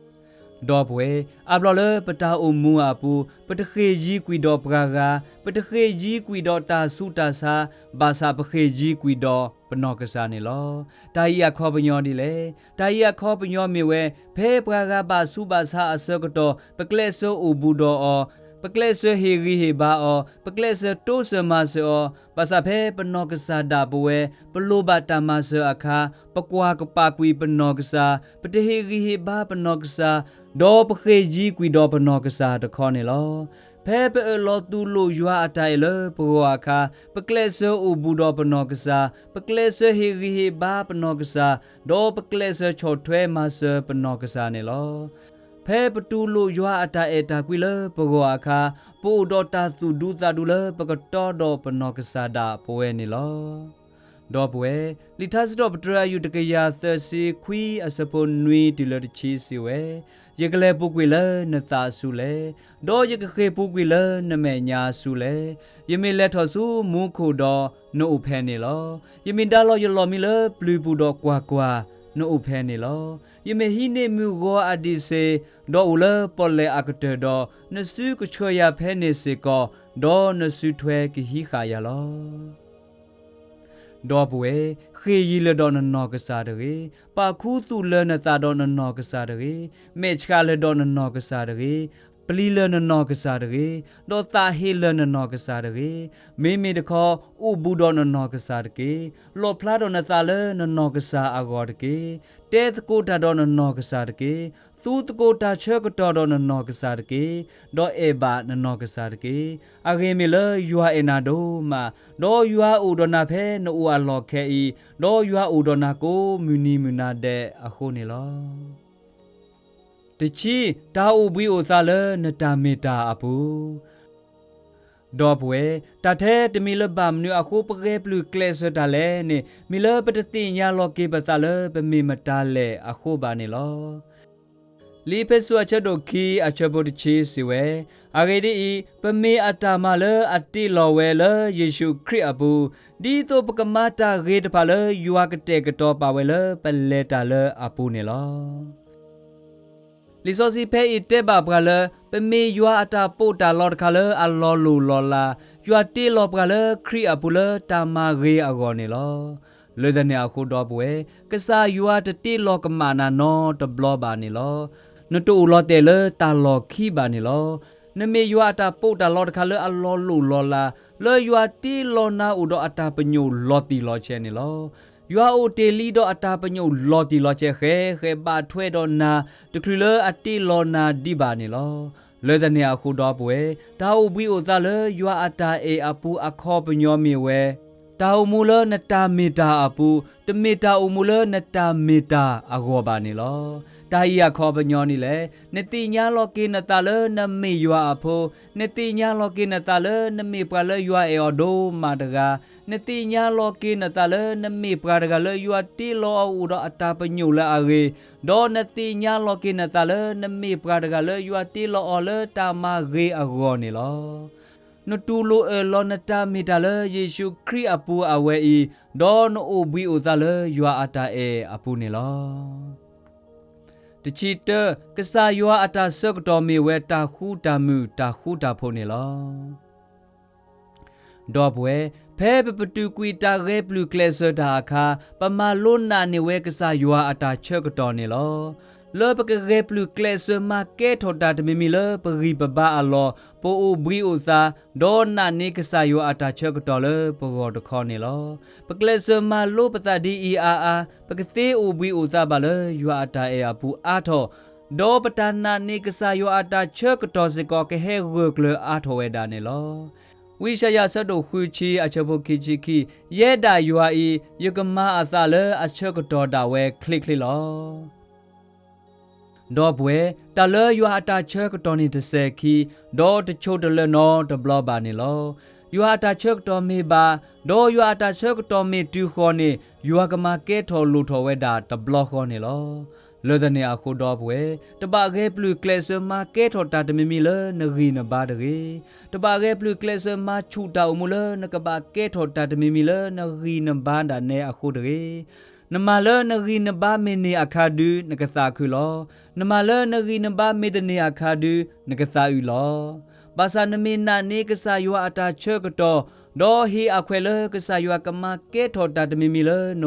ဒီပုၢ်ဝဲၢ်, အါဘျီလၢပတၢ်အိၣ်မူအပူၤ, ပတဃ့ၢ်ယံၤကွံာ်ဒီးပှၤဂၤ, ပတဃ့ၢ်ယံၤကွံာ်ဒီးတၢ်ဆူးတၢ်ဆါ, ဘၣ်ဆၣ်ပဃ့ၢ်ယံၤကွံာ်ဒီးပနီၢ်ကစၢ်န့ၣ်လီၤ. တၢ်အံၤအခီပညီဒ်လဲၣ်. တၢ်အံၤအခီပညီမ့ၢ်ဝဲ, ဖဲပှၤဂၤဘၣ်ဆူးဘၣ်ဆါအဆၢကတီၢ်, ပကျဲးစၢးအိၣ်ဘူးဒီးအီၤ, ပကျဲးစၢးဟ့ၣ်ဂံၢ်ဟ့ၣ်ဘါအီၤ, ပကျဲးစၢးတိစၢၤမၤစၢၤအီၤ, ဘၣ်ဆၣ်ဖဲပနီၢ်ကစၢ်ဒၣ်ပဝဲ, ပလိၣ်ဘၣ်တၢ်မၤစၢၤအခါ, ပကွၢ်ကပာ်ကွံာ်ပနီၢ်ကစၢ်, ပတဟ့ၣ်ဂံၢ်ဟ့ၣ်ဘါပနီၢ်ကစၢ်, ဒီးပဃ့ၢ်ယံၤကွံာ်ဒီးပနီၢ်ကစၢ်တခီန့ၣ်လီၤ. ဖဲပအၢၣ်လီၤတူၢ်လိာ်ယွၤအတၢ်အဲၣ်လၢပဂီၢ်အခါ, ပကျဲးစၢးအိၣ်ဘူးဒီးပနီၢ်ကစၢ်, ပကျဲးစၢးဟ့ၣ်ဂံၢ်ဟ့ၣ်ဘါပနီၢ်ကစၢ်, ဒီးပကျဲးစၢးဆီၣ်ထွဲမၤစၢၤပနီၢ်ကစၢ်န့ၣ်လီၤ. ဖဲပတူၢ်လိာ်ယွၤအတၢ်အဲၣ်တၢ်ကွံလၢပဂီၢ်အခါ, ပအိၣ်ဒီးတၢ်သူၣ်ဒူသးဒူလၢပကတီဒီးပနီၢ်ကစၢ်ဒၣ်ပဝဲန့ၣ်လီၤ. ဒီပုၢ်ဝဲၢ်, လံာ်ထါစံးထီၣ်ပတြၢၤအယူၢ်တကယၤသၢဆံခွံအဆၢဖိနွံတုၤလၢတဆံစံးဝဲ, ယကလဲၤပူၤကွံာ်လၢနသးဆူလဲၣ်, ဒီးယကဃ့ၢ်ပူၤကွံာ်လၢနမဲာ်ညါဆူလဲၣ်. ယမ့ၢ်လဲၤထီၣ်ဆူမူခိၣ်ဒီးနအိၣ်ဖဲန့ၣ်လီၤ. ယမ့ၢ်ဒါလီၤယလီၢ်မံလၢပျုၤပူၤဒီးကွၢ်ကွၢ်, နအိၣ်ဖဲန့ၣ်လီၤ. ယမ့ၢ်ဟံးန့ၢ်မုၢ်ဂီၤအဒံးစ့ၢ်, ဒီးအိၣ်လၢပီၣ်လဲၣ်အကတၢၢ်ဒီး, နစုကဆှၢယၤဖဲန့ၣ်စ့ၢ်ကီး, ဒီးနစုထွဲကဟံးဃာ်ယၤလီၤ. ဒီပုၢ်ဝဲၢ်, ဃ့ၢ်ယံၤလၢာ်ဒီးနနီၢ်ကစၢ်တဂ့ၤ, ပာ်ခူသူၣ်လၢာ်နသးဒီးနနီၢ်ကစၢ်တဂ့ၤ, မဲာ်ဆှးလၢာ်ဒီးနနီၢ်ကစၢ်တဂ့ၤ, ပျံၤလၢာ်နနီၢ်ကစၢ်တဂ့ၤ, ဒီးသးဟ့လၢာ်နနီၢ်ကစၢ်တဂ့ၤ. မ့မ့ၢ်တခီ အိၣ်ဘူးဒီးနနီၢ်ကစၢ်တက့ၢ်. လီၣ်ဖျါဒီးနသးလၢနနီၢ်ကစၢ်အဂီၢ်တက့ၢ်. တဲသကိးတၢ်ဒီးနနီၢ်ကစၢ်တက့ၢ်. သူသကိးတၢ်ဆၢကတီၢ်ဒီးနနီၢ်ကစၢ်တက့ၢ်. ဒီးအဲၣ်ဘၣ်နနီၢ်ကစၢ်တက့ၢ်. အဂ့ၢ်မ့ၢ်လၢယွၤအဲၣ်နၤဒိၣ်မး, ဒီးယွၤအိၣ်ဒီးနၤဖဲနအိၣ်အလီၢ်ခဲအံၤ, ဒီးယွၤအိၣ်ဒီးနၤကိးမုၢ်နံၤမုၢ်နၤဒဲးအဃိန့ၣ်လီၤ. တဆံ, တၢ်အိၣ်ဘှံးအိၣ်သါလၢနတၢ်မ့ၢ်တၢ်အပူၤ. ဒီပုၢ်ဝဲၢ်, တၢ်ထဲတမံၤလၢဘၣ်မနုၤအဃိပဂဲၤပျုၢ်ကျဲးစၢးတၢ်လဲၣ်န့ၣ် မ့ၢ်လၢပတသ့ၣ်ညါလီၤက့ၤပသးလၢပမ့ၢ်မတၤလဲၣ်အဃိဘၣ်န့ၣ်လီၤ. လံာ်အ့းဖ့းစူးအဆၢဒိၣ်ခံအဆၢဖိတဆံစံးဝဲ, အဂ့ၢ်ဒ်အံၤ, ပမ့ၢ်အတၢ်မၤလၢအတ့လီၤဝဲလၢယ့ၣ်ၡူးခရံာ်အပူၤ, ဒ်သိးပကမၤတၢ်ဂ့ၤတဖၣ်လၢယွၤကတဲာ်ကတီၤပာ်ဝဲလၢပလဲၤတၢ်လၢအပူၤန့ၣ်လီၤ. လံာ်စီဆှံဖဲအံၤတဲဘၣ်ပှၤလၢ ပမ့ၢ်ယွၤအတၢ်ပီးတၢ်လီတခါလၢအလီၤလိၢ်လီၤလး, ယွၤတ့လီၤပှၤလၢခရံာ်အပူၤလၢတၢ်မၤဂ့ၤအဂီၢ်န့ၣ်လီၤ. လၢတၢ်န့ၣ်အဃိဒီပုၢ်ဝဲၢ်, ကစၢ်ယွၤတတ့လီၤကမၣ်နၤနီတဘျီဘၣ်န့ၣ်လီၤ. နတအိၣ်လီၤတဲာ်လၢတၢ်လီၢ်ခံဘၣ်န့ၣ်လီၤ. နမ့ၢ်ယွၤအတၢ်ပီးတၢ်လီတခါလၢအလီၤလိၢ်လီၤလး, လၢယွၤတ့လီၤနၤအိၣ်ဒီးအတၢ်ပညိၣ်လီၤတံၢ်လီၤဆဲးန့ၣ်လီၤ. ယွၤအိၣ်တ့ၢ်လံဒီးအတၢ်ပညိၣ်လီၤတံၢ်လီၤဆဲး ဃဲးဃဲးဘၣ်ထွဲဒီးနၤ တချုးလၢအတ့လီၤနၤဒံးဘၣ်န့ၣ်လီၤ. လၢတၢ်န့ၣ်အဃိဒီပုၢ်ဝဲၢ်, တၢ်အိၣ်ဘှံးအိၣ်သါလၢယွၤအတၢ်အဲၣ်အပူၤအခီပညီမ့ၢ်ဝဲ တၢ်အိၣ်မူလၢနတၢ်မ့ၢ်တၢ်အပူၤ, တမ့ၢ်တၢ်အိၣ်မူလၢနတၢ်မ့ၢ်တၢ်အဂီၢ်ဘၣ်န့ၣ်လီၤ. တၢ်အံၤအခီပညီန့ၣ်လဲၣ်, နသ့ၣ်ညါလီၤက့ၤနသးလၢနမ့ၢ်ယွၤအဖိ, နသ့ၣ်ညါလီၤက့ၤနသးလၢနမ့ၢ်ပှၤလၢယွၤအဲၣ်အီၤဒိၣ်မးတဂၤ, နသ့ၣ်ညါလီၤက့ၤနသးလၢနမ့ၢ်ပှၤတဂၤလၢယွၤတ့လီၤအီၤအိၣ်ဒီးအတၢ်ပညိၣ်လၢအဂ့ၤ, ဒီးနသ့ၣ်ညါလီၤက့ၤနသးလၢနမ့ၢ်ပှၤတဂၤလၢယွၤတ့လီၤအီၤလၢတၢ်မၤဂ့ၤအဂီၢ်န့ၣ်လီၤ. နတူၢ်လိာ်အၢၣ်လီၤနတၢ်မ့ၢ်တၢ်လၢယ့ၣ်ၡူးခရံာ်အပူၤအဝဲအံၤ, ဒီးနအိၣ်ဘှံးအိၣ်သါလၢယွၤအတၢ်အဲၣ်အပူၤန့ၣ်လီၤ. တဆံတၢ, ကစၢ်ယွၤအတၢ်ဆၢကတီၢ်မ့ၢ်ဝဲတၢ်ဃူတၢ်မုာ်တၢ်ဃူတၢ်ဖိးန့ၣ်လီၤ. ဒီပုၢ်ဝဲၢ်, ဖဲပပတုာ်ကွံာ်တၢ်ဂဲၤပျုၢ်ကျဲးစၢးတၢ်အခါ, ပမၤလိနာ်န့ၢ်ဝဲကစၢ်ယွၤအတၢ်ဆၢကတီၢ်န့ၣ်လီၤ. လၢပကဂဲၤပျုၢ်ကျဲးစၢးမၤကဲထီၣ်တၢ်တမံၤမံၤလၢပဂံၢ်ပဘါအလီၢ်, ပအိၣ်ဘှံးအိၣ်သါ, ဒီးနာ်န့ၢ်ကစၢ်ယွၤအတၢ်ဆၢကတီၢ်လၢပဂီၢ်တခီန့ၣ်လီၤ. ပကျဲးစၢးမၤလိပသးဒ်အံၤအါအါ, ပကသ့အိၣ်ဘှံးအိၣ်သါဘၣ်လၢယွၤအတၢ်အဲၣ်အပူၤအါထီၣ်, ဒီးပတၢ်နာ်န့ၢ်ကစၢ်ယွၤအတၢ်ဆၢကတီၢ်စ့ၢ်ကီးကဟဲဂၢၢ်ကျၢၤအါထီၣ်ဝဲဒၣ်န့ၣ်လီၤ. ဝံယၡါယၤအဆၢဒိၣ်ဃုဆံအဆၢဖိခံဆံခံ, ယဲဒၣ်ယွၤအံၤ, ယကမၤအသးလၢအဆၢကတီၢ်ဒၣ်ဝဲချ့ချ့လီၤ. ဒီပုၢ်ဝဲၢ်, တၢ်လၢယွၤအတၢ်ဆၢကတီၢ်န့ၣ်တစဲၤခံ, ဒီးတဆိးတလၢနီတဘျီဘၣ်န့ၣ်လီၤ. ယွၤအတၢ်ဆၢကတီၢ်မ့ၢ်ဘၣ်, ဒီးယွၤအတၢ်ဆၢကတီၢ်မ့ၢ်တုၤဃီၤန့ၣ်, ယွၤကမၤကဲထီၣ်လိၣ်ထီၣ်ဝဲဒၣ်တဘျီဃီန့ၣ်လီၤ. လၢတၢ်န့ၣ်အဃိဒီပုၢ်ဝဲၢ်, တဘၣ်ဂဲၤပျုၢ်ကျဲးစၢးမၤကဲထီၣ်တၢ်တမံၤမံၤလၢနဂံၢ်နဘါတဂ့ၤ. တဘၣ်ဂဲၤပျုၢ်ကျဲးစၢးမၤဆူၣ်တၢ်အိၣ်မူလၢနကဘၣ်ကဲထီၣ်တၢ်တမံၤမံၤလၢနဂံၢ်နဘါဒၣ်နဲအဃိတဂ့ၤ. နမၤလၢနဂံၢ်နဘါမ့ၢ်န့ၢ်အခါဒုး နကသးခုလီၤ. နမၤလၢနဂံၢ်နဘါမ့ၢ်တန့ၢ်အခါဒုး နကသးအုးလီၤ. ဘၣ်ဆၣ်နမ့ၢ်နာ်န့ၢ်ကစၢ်ယွၤအတၢ်ဆၢကတီၢ်, ဒီးဟ့ၣ်အခွဲးလၢကစၢ်ယွၤကမၤကဲထီၣ်တၢ်တမံၤမံၤလၢန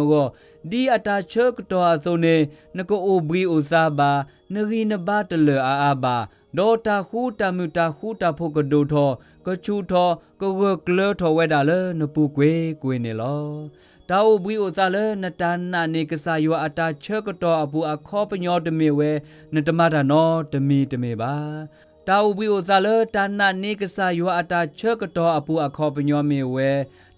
ဂီၢ်, ဒ်အတၢ်ဆၢကတီၢ်အသိးန့ၣ်, နကအိၣ်ဘှံးအိၣ်သါဘၣ်, နဂံၢ်နဘါတလၢာ်အါအါဘၣ်, ဒီးတၢ်ဃူတၢ်မုာ်တၢ်ဃူတၢ်ဖိးကဒိၣ်ထီၣ်, ကဆူၣ်ထီၣ်, ကဂၢၢ်ကျၢၤထီၣ်ဝဲဒၣ်လၢနပူၤကွ့ၢ်ကွ့ၢ်န့ၣ်လီၤ. တၢ်အိၣ်ဘှံးအိၣ်သါလၢနတၢ်နာ်န့ၢ်ကစၢ်ယွၤအတၢ်ဆၢကတီၢ်အပူၤအခီပညီတမ့ၢ်ဝဲ နတမၤတၢ်နီတမံၤတမ့ၢ်ဘၣ်. တၢ်အိၣ်ဘှံးအိၣ်သါလၢတၢ်နာ်န့ၢ်ကစၢ်ယွၤအတၢ်ဆၢကတီၢ်အပူၤအခီပညီမ့ၢ်ဝဲ,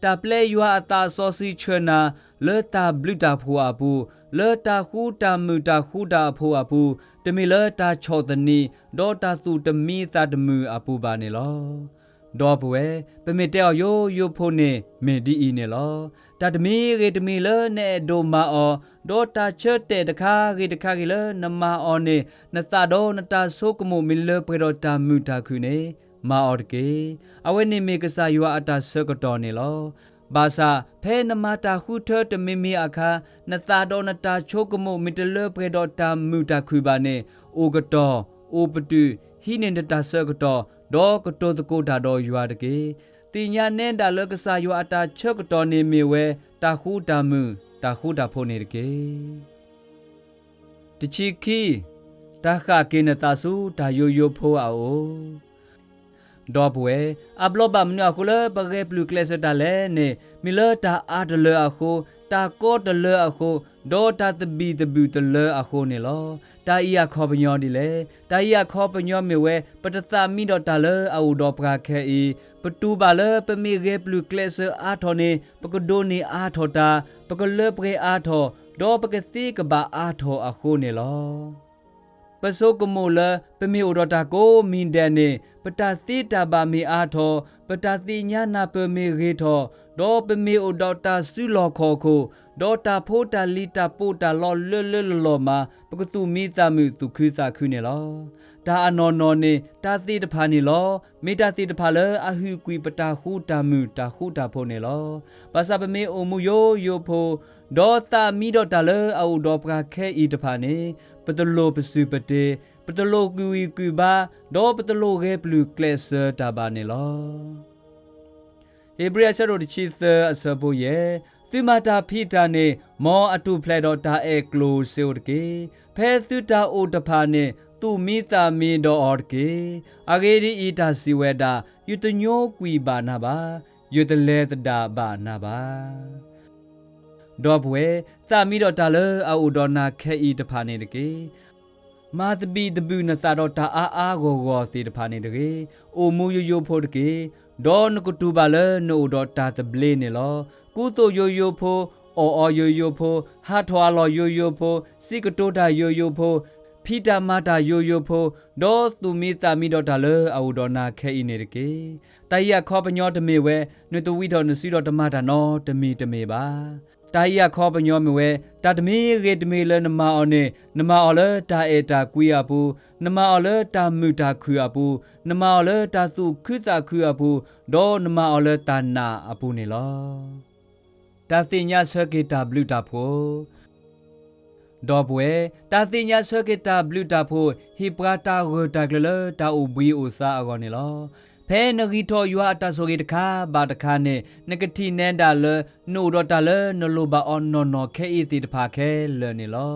တၢ်ပျဲယွၤအသးစီဆှံဆှၢနၤ, လၢတၢ်ဘျုးတၢ်ဖှိၣ်အပူၤ, လၢတၢ်ဃူတၢ်မုာ်တၢ်ဃူတၢ်ဖိးအပူၤ, တမ့ၢ်လၢတၢ်ဆီၣ်သနံး, ဒီးတၢ်သူၣ်တမံသးတမုာ်အပူၤဘၣ်န့ၣ်လီၤ. ဒီပုၢ်ဝဲၢ်, ပမ့ၢ်တဲအီၤယိယိဖိန့ၣ် မ့ၢ်ဒ်အံၤန့ၣ်လီၤ. တၢ်တမံၤဂ့ၤတမံၤလၢနအဲၣ်ဒိးမၤအီၤ, ဒီးတၢ်ဆၢတဲာ်တခါဂ့ၤတခါဂ့ၤလၢနမၤအီၤန့ၣ်, နသးဒီးနတၢ်ဆိကမိၣ်မ့ၢ်လၢပှဲၤဒီးတၢ်မုာ်တၢ်ခုၣ်န့ၣ်, မၤအီၤတက့ၢ်. အဝဲန့ၣ်မ့ၢ်ကစၢ်ယွၤအတၢ်ဆၢကတီၢ်န့ၣ်လီၤ. ဘၣ်ဆၣ်, ဖဲနမၤတၢ်ဃုထၢတမံၤမံၤအခါ, နသးဒီးနတၢ်ဆိကမိၣ်မ့ၢ်တလၢပှဲၤဒီးတၢ်မုာ်တၢ်ခုၣ်ဘၣ်န့ၣ်, အိၣ်ကတီၢ်, အိၣ်ပတုာ်, ဟံးန့ၢ်နတၢ်ဆၢကတီၢ်, ဒီးကတိၤသကိးတၢ်ဒီးယွၤတက့ၢ်. သ့ၣ်ညါနဲဒၣ်လၢကစၢ်ယွၤအတၢ်ဆၢကတီၢ်န့ၣ်မ့ၢ်ဝဲ, တၢ်ဃူတၢ်မုာ်, တၢ်ဃူတၢ်ဖိးန့ၣ်တက့ၢ်. တဆံခံ, တၢ်ဃၣ်က့ၤနသးဆူတၢ်ယိယိဖိအအိၣ်. ဒီပုၢ်ဝဲၢ်, အဘျီဘၣ်မနုၤအဃိလၢပဂဲၤပျုၢ်ကျဲးစၢးတၢ်လဲၣ်န့ၣ်, မ့ၢ်လၢတၢ်အါတလၢအဃိ, တၢ်ကီတလၢအဃိ, ဒီးတၢ်သဘံၣ်သဘုၣ်တလၢအဃိန့ၣ်လီၤ. တၢ်အံၤအခီပညီဒ်လဲၣ်. တၢ်အံၤအခီပညီမ့ၢ်ဝဲ ပတသးမံဒီးတၢ်လၢအအိၣ်ဒီးပှၤခဲအံၤ, ပတူၢ်ဘၣ်လၢပမ့ၢ်ဂဲၤပျုၢ်ကျဲးစၢးအါထီၣ်န့ၣ် ပကဒိးန့ၢ်အါထီၣ်တၢ်, ပကလၢပှဲၤအါထီၣ်, ဒီးပကသ့ကဘၣ်အါထီၣ်အဃိန့ၣ်လီၤ. ပဆိကမိၣ်လၢ ပမ့ၢ်အိၣ်ဒီးတၢ်ကိးမံၤဒဲးန့ၣ် ပတၢ်သ့တၢ်ဘၣ်မ့ၢ်အါထီၣ်, ပတၢ်သ့ၣ်ညါနၢ်ပၢၢ်မ့ၢ်ဂ့ၤထီၣ်, ဒီးပမ့ၢ်အိၣ်ဒီးတၢ်စုလီၢ်ခီၣ်ခိၣ်, ဒီးတၢ်ဖိတၢ်လံၤတၢ်ပီးတၢ်လီလၢလၢလီၢ်လီၢ်မး ပကသူၣ်မံသးမုာ်သူၣ်ခုသးခုန့ၣ်လီၤ. တၢ်အနီၢ်နီၢ်န့ၣ် တၢ်သ့ၣ်တဖၣ်န့ၣ်လီၤ. မ့ၢ်တၢ်သ့ၣ်တဖၣ်လၢအဟုၣ်ကွံာ်ပတၢ်ဃူတၢ်မုာ်တၢ်ဃူတၢ်ဖိးန့ၣ်လီၤ. ဘၣ်ဆၣ်ပမ့ၢ်အိၣ်မူယိယိဖိ ဒီးသးမံဒီးတၢ်လၢအအိၣ်ဒီးပှၤခဲအံၤတဖၣ်န့ၣ် ပတလိၣ်ပစုၢ်ပတ့, ပတလိၣ်ကုၢ်ဝံၢ်ကုၢ်ဘါ, ဒီးပတလိၣ်ဂဲၤပျုၢ်ကျဲးစၢးတၢ်ဘၣ်န့ၣ်လီၤ. ဧ့ၤဘြံၤအဆၢဒိၣ်တဆံသၢအဆၢဖိယဲၢ်, သုမၤတၢ်ဖံးတၢ်န့ၣ် မ်အတူၢ်ဖျဲးဒီးတၢ်အဲၣ်ကျိၣ်စ့အိၣ်တက့ၢ်. ဖဲသုတၢ်အိၣ်တဖၣ်န့ၣ် သူၣ်မံသးမံဒီးအီၤတက့ၢ်. အဂ့ၢ်ဒ်အံၤ, တၢ်စံးဝဲဒၣ်, ယတညိကွံာ်ဘၣ်နၤဘၣ်, ယတလဲၤသဒၣ်ဘၣ်နၤဘၣ်. ဒီပုၢ်ဝဲၢ်, သးမံဒီးတၢ်လၢအအိၣ်ဒီးနၤခဲအံၤတဖၣ်န့ၣ်တက့ၢ်. မၤသဘံၣ်သဘုၣ်နသးဒီးတၢ်အါအါဂီၢ်ဂီၢ်သ့ၣ်တဖၣ်န့ၣ်တဂ့ၤ, အိၣ်မူယိယိဖိတက့ၢ်. ဒီးနကတူၢ်ဘၣ်လၢနအိၣ်ဒီးတၢ်သဘျ့န့ၣ်လီၤ. ကူသိးယိယိဖိ, အီၣ်အီယိယိဖိ, ဟးထီၣ်အလီၢ်ယိယိဖိ, စံးကတိၤတၢ်ယိယိဖိ, ဖံးတၢ်မၤတၢ်ယိယိဖိ, ဒီးသူၣ်မံသးမံဒီးတၢ်လၢအအိၣ်ဒီးနၤခဲအံၤန့ၣ်တက့ၢ်. တၢ်အံၤအခီပညီတမ့ၢ်ဝဲ နတဝံထီၣ်နစုဒီးတမၤတၢ်နီတမံၤတမ့ၢ်ဘၣ်. တၢ်အံၤအခီပညီမ့ၢ်ဝဲ တၢ်တမံၤဂ့ၤတမံၤလၢနမၤအီၤန့ၣ် နမၤအီၤလၢတၢ်အဲၣ်တၢ်ကွံအပူၤ, နမၤအီၤလၢတၢ်မုာ်တၢ်ခုၣ်အပူၤ, နမၤအီၤလၢတၢ်သူၣ်ခုသးခုအပူၤ, ဒီးနမၤအီၤလၢတၢ်နာ်အပူၤန့ၣ်လီၤ. တၢ်သ့ၣ်ညါဆၢက့ၤတၢ်ဘျုးတၢ်ဖှိၣ် ဒီပုၢ်ဝဲၢ်, တၢ်သ့ၣ်ညါဆၢက့ၤတၢ်ဘျုးတၢ်ဖှိၣ် ဟ့ၣ်ပှၤတၢ်ဂၢၢ်တၢ်ကျၢၤလၢတၢ်အိၣ်ဘှံးအိၣ်သါအဂီၢ်န့ၣ်လီၤ. ဖဲနဂံၢ်ထီၣ်ယွၤအတၢ်ဆိၣ်ဂ့ၤတခါဘၣ်တခါန့ၣ် နကထံၣ်နဲဒၣ်လၢ နအိၣ်ဒီးတၢ်လၢနလိၣ်ဘၣ်အီၤနီၢ်နီၢ်ခဲအံၤသ့ၣ်တဖၣ်ခဲလၢာ်န့ၣ်လီၤ.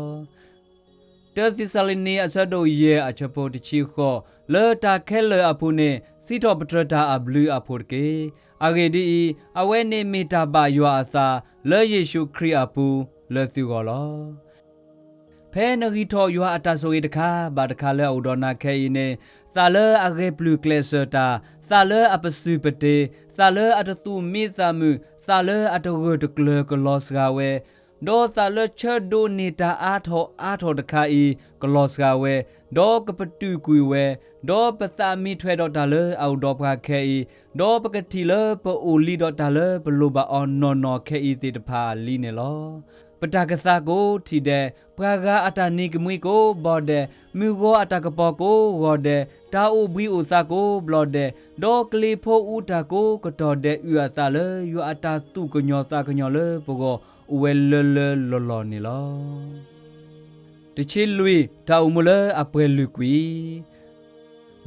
တၢသ့းစၤလနံအဆၢဒိၣ်ယဲၢ်အဆၢဖိတဆံဃိး, လၢတၢ်ခဲလၢာ်အပူၤန့ၣ် စံးထီၣ်ပတြၢၤတၢ်အဘျုးအဖှိၣ်တက့ၢ်. အဂ့ၢ်ဒ်အံၤ, အဝဲန့ၣ်မ့ၢ်တၢ်ဘၣ်ယွၤအသး လၢယ့ၣ်ၡူးခရံာ်အပူၤ လၢသုဂီၢ်လီၤ. ဖဲနဂံၢ်ထီၣ်ယွၤအတၢ်ဆိၣ်ဂ့ၤတခါဘၣ်တခါလၢအအိၣ်ဒီးနၤခဲအံၤန့ၣ်, သးလၢအဂဲၤပျုၢ်ကျဲးစၢးတၢ်, သးလၢအပစုၢ်ပတ့ၤ, သးလၢအတသူၣ်မံသးမုာ်, သးလၢအတဂၢၢ်တကျၢၤကလီၤစှၤဝဲ, ဒီးသးလၢဆၢဒိးန့ၢ်တၢ်အါထီၣ်အါထီၣ်တခါအံၤ ကလီၤစှၤဝဲ, ဒီးကပတုာ်ကွံာ်ဝဲ, ဒီးပသးမံထွဲဒီးတၢ်လၢအအိၣ်ဒီးပှၤခဲအံၤ, ဒီးပကထံၣ်လၢပအိၣ်လံဒီးတၢ်လၢပလိၣ်ဘၣ်အီၤနီၢ်နီၢ်ခဲအံၤသ့ၣ်တဖၣ် လံန့ၣ်လီၤ. ပတၢ်ကသါကိးထံၣ်ဒဲး, ပှၤဂၤအတၢ်နံၤကမှံကိးဘီဒဲး, မုၢ်ဂီၤအတၢ်ကပီၤကိးဂီၤဒဲး, တၢ်အိၣ်ဘှံးအိၣ်သါကိးဘျီဒဲး, ဒီးကလံၤဖိအူတၢ်ကိးကတီၢ်ဒဲး အုၣ်အသးလၢယွၤအတၢ်သူၣ်ကညီၤသးကညီၤလၢပဂီၢ် အိၣ်ဝဲလၢလၢလီၢ်လီၢ်န့ၣ်လီၤ. တဆံလွံၢ်, တၢ်အိၣ်မူလၢအပှဲၤလုာ်ကွံာ်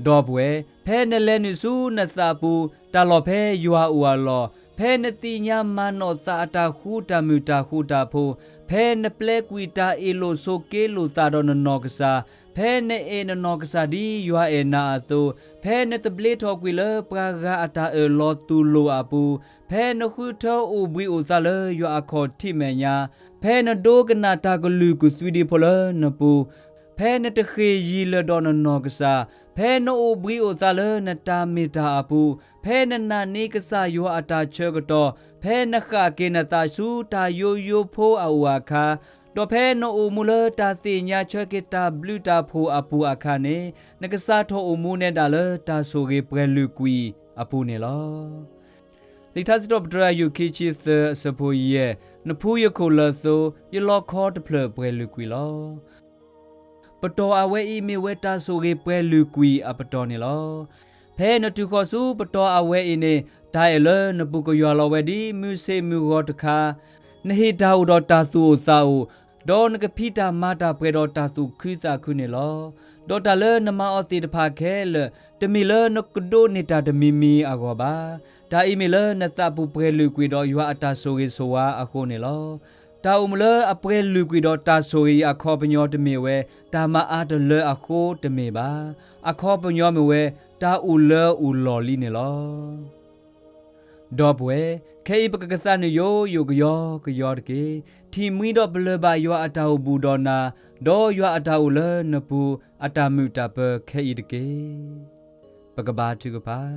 ဒီပုၢ်ဝဲၢ်, ဖဲနလဲၤနုာ်ဆူနသးပူၤ, တၢ်လီၢ်ဖဲယွၤအိၣ်အလီၢ်, ဖဲနသ့ၣ်ညါမၤနီၣ်သးအတၢ်ဃူတၢ်မုာ်တၢ်ဃူတၢ်ဖိး, ဖဲနပျဲကွံာ်တၢ်အ့ၣ်လိာ်ဆိးက့လိာ်သးဒီးနနီၢ်ကစၢ်, ဖဲနအဲၣ်နနီၢ်ကစၢ်ဒ်ယွၤအဲၣ်နၤအသိး, ဖဲနတဘျ့ထီၣ်ကွံာ်လၢပှၤဂၤအတၢ်အၢၣ်လီၤတူၢ်လိာ်အပူၤ, ဖဲနဃုထၢအိၣ်ဘှံးအိၣ်သါလၢယွၤအခီၣ်ထံးမဲာ်ညါ, ဖဲနဒိကနၣ်တၢ်ကလုၢ်ကသွံဒံးဖိလၢနပူၤ, ဖဲနတဃ့ၢ်ယံၤလၢာ်ဒီးနနီၢ်ကစၢ်, ဖဲနအိၣ်ဘှံးအိၣ်သါလၢနတၢ်မ့ၢ်တၢ်အပူၤ, ဖဲနနာ်န့ၢ်ကစၢ်ယွၤအတၢ်ဆၢကတီၢ်, ဖဲနဃၣ်က့ၤနသးဆူတၢ်ယိယိဖိအအိၣ်အခါ, ဒီးဖဲနအိၣ်မူလၢတၢ်သ့ၣ်ညါဆၢက့ၤတၢ်ဘျုးတၢ်ဖှိၣ်အပူၤအခါန့ၣ်, နကစးထီၣ်အိၣ်မူနဲဒၣ်လၢတၢ်ဆိၣ်ဂ့ၤပှဲၤလုာ်ကွံာ်အပူၤန့ၣ်လီၤ. လံာ်ထါစံးထီၣ်ပတြၢၤအယုၢ်ခံဆံသၢအဆၢဖိယဲၢ်, နဖှူယခိၣ်လၢာ်အသိး, ယလီခီတဖျၢၣ်ပှဲၤလုာ်ကွံာ်လီၤ. ပတီၢ်အဝဲအံၤမ့ၢ်ဝဲတၢ်ဆိၣ်ဂ့ၤပှဲၤလုာ်ကွံာ်အပတီၢ်န့ၣ်လီၤ. ဖဲနတုၤဃီၤဆူပတီၢ်အဝဲအံၤန့ၣ်, တၢ်အဲၣ်လၢနပူၤကယွၤလီၤဝဲဒ်မုၢ်ဆ့ၣ်မုၢ်ဂီၤတခါ, နဟ့ၣ်တၢ်အိၣ်ဒီးတၢ်သူၣ်အိၣ်သးအိၣ်, ဒီးနကဖံးတၢ်မၤတၢ်ပှဲၤဒီးတၢ်သူၣ်ခုသးခုန့ၣ်လီၤ. ဒီးတၢ်လၢနမၤအီၤသ့ၣ်တဖၣ်ခဲလၢာ်, တမ့ၢ်လၢနကဒိးန့ၢ်တၢ်တမံၤမံၤအဂီၢ်ဘၣ်. တၢ်အံၤမ့ၢ်လၢနသးပူၤပှဲၤလုာ်ကွံာ်ဒီးယွၤအတၢ်ဆိၣ်ဂ့ၤဆိၣ်ဝါအဃိန့ၣ်လီၤ. တၢ်အိၣ်မူလၢအပှဲၤလုာ်ကွံာ်ဒီးတၢ်ဆိၣ်ဂ့ၤအံၤအခီပညီတမ့ၢ်ဝဲ တၢ်မၤအါတလၢအဃိတမ့ၢ်ဘၣ်. အခီပညီမ့ၢ်ဝဲ တၢ်အိၣ်လၢအိၣ်လီၢ်လံန့ၣ်လီၤ. ဒီပုၢ်ဝဲၢ်, ခဲအံၤပကကသးနုာ်ယိယိကယီကယီတက့ၢ်. ထံၣ်မှံဒီးပလၢၢ်ဘၣ်ယွၤအတၢ်အိၣ်ဘူးဒီးနၤ, ဒီးယွၤအတၢ်အိၣ်လၢနပူၤ အတၢ်မုာ်တၢ်ပၢၤခဲအံၤတက့ၢ်. ပကဘါထုကဖၣ်.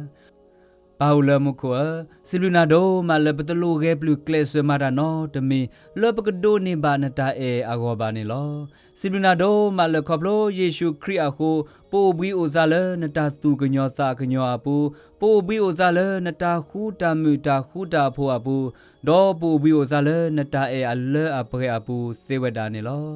ပၢ်အိၣ်လၢမူခိၣ်ဧၢ, စံးဘျုးနၤဒိၣ်မးလၢပတလိၣ်ဂဲၤပျုၢ်ကျဲးစၢးမၤတၢ်နီတမံၤ လၢပကဒိးန့ၢ်ဘၣ်နတၢ်အဲၣ်အဂီၢ်ဘၣ်န့ၣ်လီၤ. စံးဘျုးနၤဒိၣ်မးလၢခီဖျိယ့ၣ်ၡူးခရံာ်အဃိ ပအိၣ်ဘှံးအိၣ်သါလၢနတၢ်သူၣ်ကညီၤသးကညီၤအပူၤ, ပအိၣ်ဘှံးအိၣ်သါလၢနတၢ်ဃူတၢ်မုာ်တၢ်ဃူတၢ်ဖိးအပူၤ, ဒီးပအိၣ်ဘှံးအိၣ်သါလၢနတၢ်အဲၣ်အလၢအပှဲၤအပူၤသ့ဝဲဒၣ်န့ၣ်လီၤ.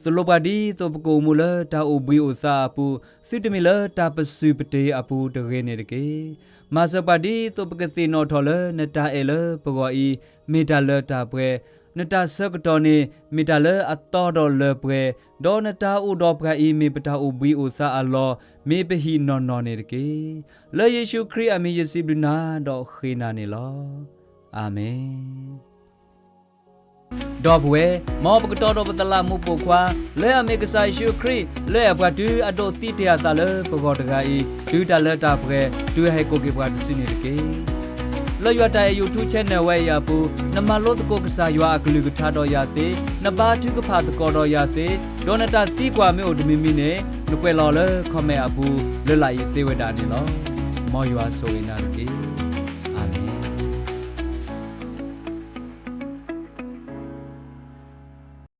သိၣ်လိပှၤဒ်သိးပကအိၣ်မူလၢတၢ်အိၣ်ဘှံးအိၣ်သါအပူၤ သုတမ့ၢ်လၢတၢ်ပစုၢ်ပတ့ၤအပူၤတဂ့ၤန့ၣ်တက့ၢ်. မၤစၢၤပှၤဒ်သိးပကသ့ၣ်နီၣ်ထီၣ်လၢနတၢ်အဲၣ်လၢပဂီၢ်အံၤ မ့ၢ်တၢ်လၢတၢ်ပှဲၤ, နတၢ်ဆၢကတီၢ်န့ၣ် မ့ၢ်တၢ်လၢအတီဒီးလၢပှဲၤ, ဒီးနတၢ်အိၣ်ဒီးပှၤအံၤ မ့ၢ်ပတၢ်အိၣ်ဘှံးအိၣ်သါအလီၢ် မ့ၢ်ပဟံၣ်နီၢ်နီၢ်န့ၣ်တက့ၢ်. လၢယ့ၣ်ၡူးခရံာ်အမံၤယစံးဘျုးနၤဒီးဃ့နၤန့ၣ်လီၤ. အၤမ့ၣ်. ဒီပုၢ်ဝဲၢ်, မ်ပကတီဒီးပသလးမူးပိာ်ခွါ လၢအမ့ၢ်ကစၢ်ယ့ၣ်ၡူးခရံာ် လၢအဲၣ်ပှၤတုၤအဒိးသံတ့ၢ်အသးလၢပဂီၢ်တဂၤအံၤ တုၤတၢ်လၢတၢ်ပှဲၤ တုၤအဟဲကိးက့ၤပှၤတစုန့ၣ်တက့ၢ်. လၢယွၤတၢ်အဲၣ် YouTube channel ဝဲအံၤအပူၤ နမၤလိသကိးကစၢ်ယွၤအကလုၢ်ကထါဒီးယၤသ့, နဘါထုကဖၣ်သကိးဒီးယၤသ့, ဒီးနတၢ်သံကွၢ်မ့ၢ်အိၣ်တမံၤမံၤန့ၣ် နကွဲးလီၤလၢ comment အပူၤ လၢလာ်အံၤသ့ဝဲဒၣ်န့ၣ်လီၤ. မ်ယွၤဆိၣ်ဂ့ၤနၤတက့ၢ်.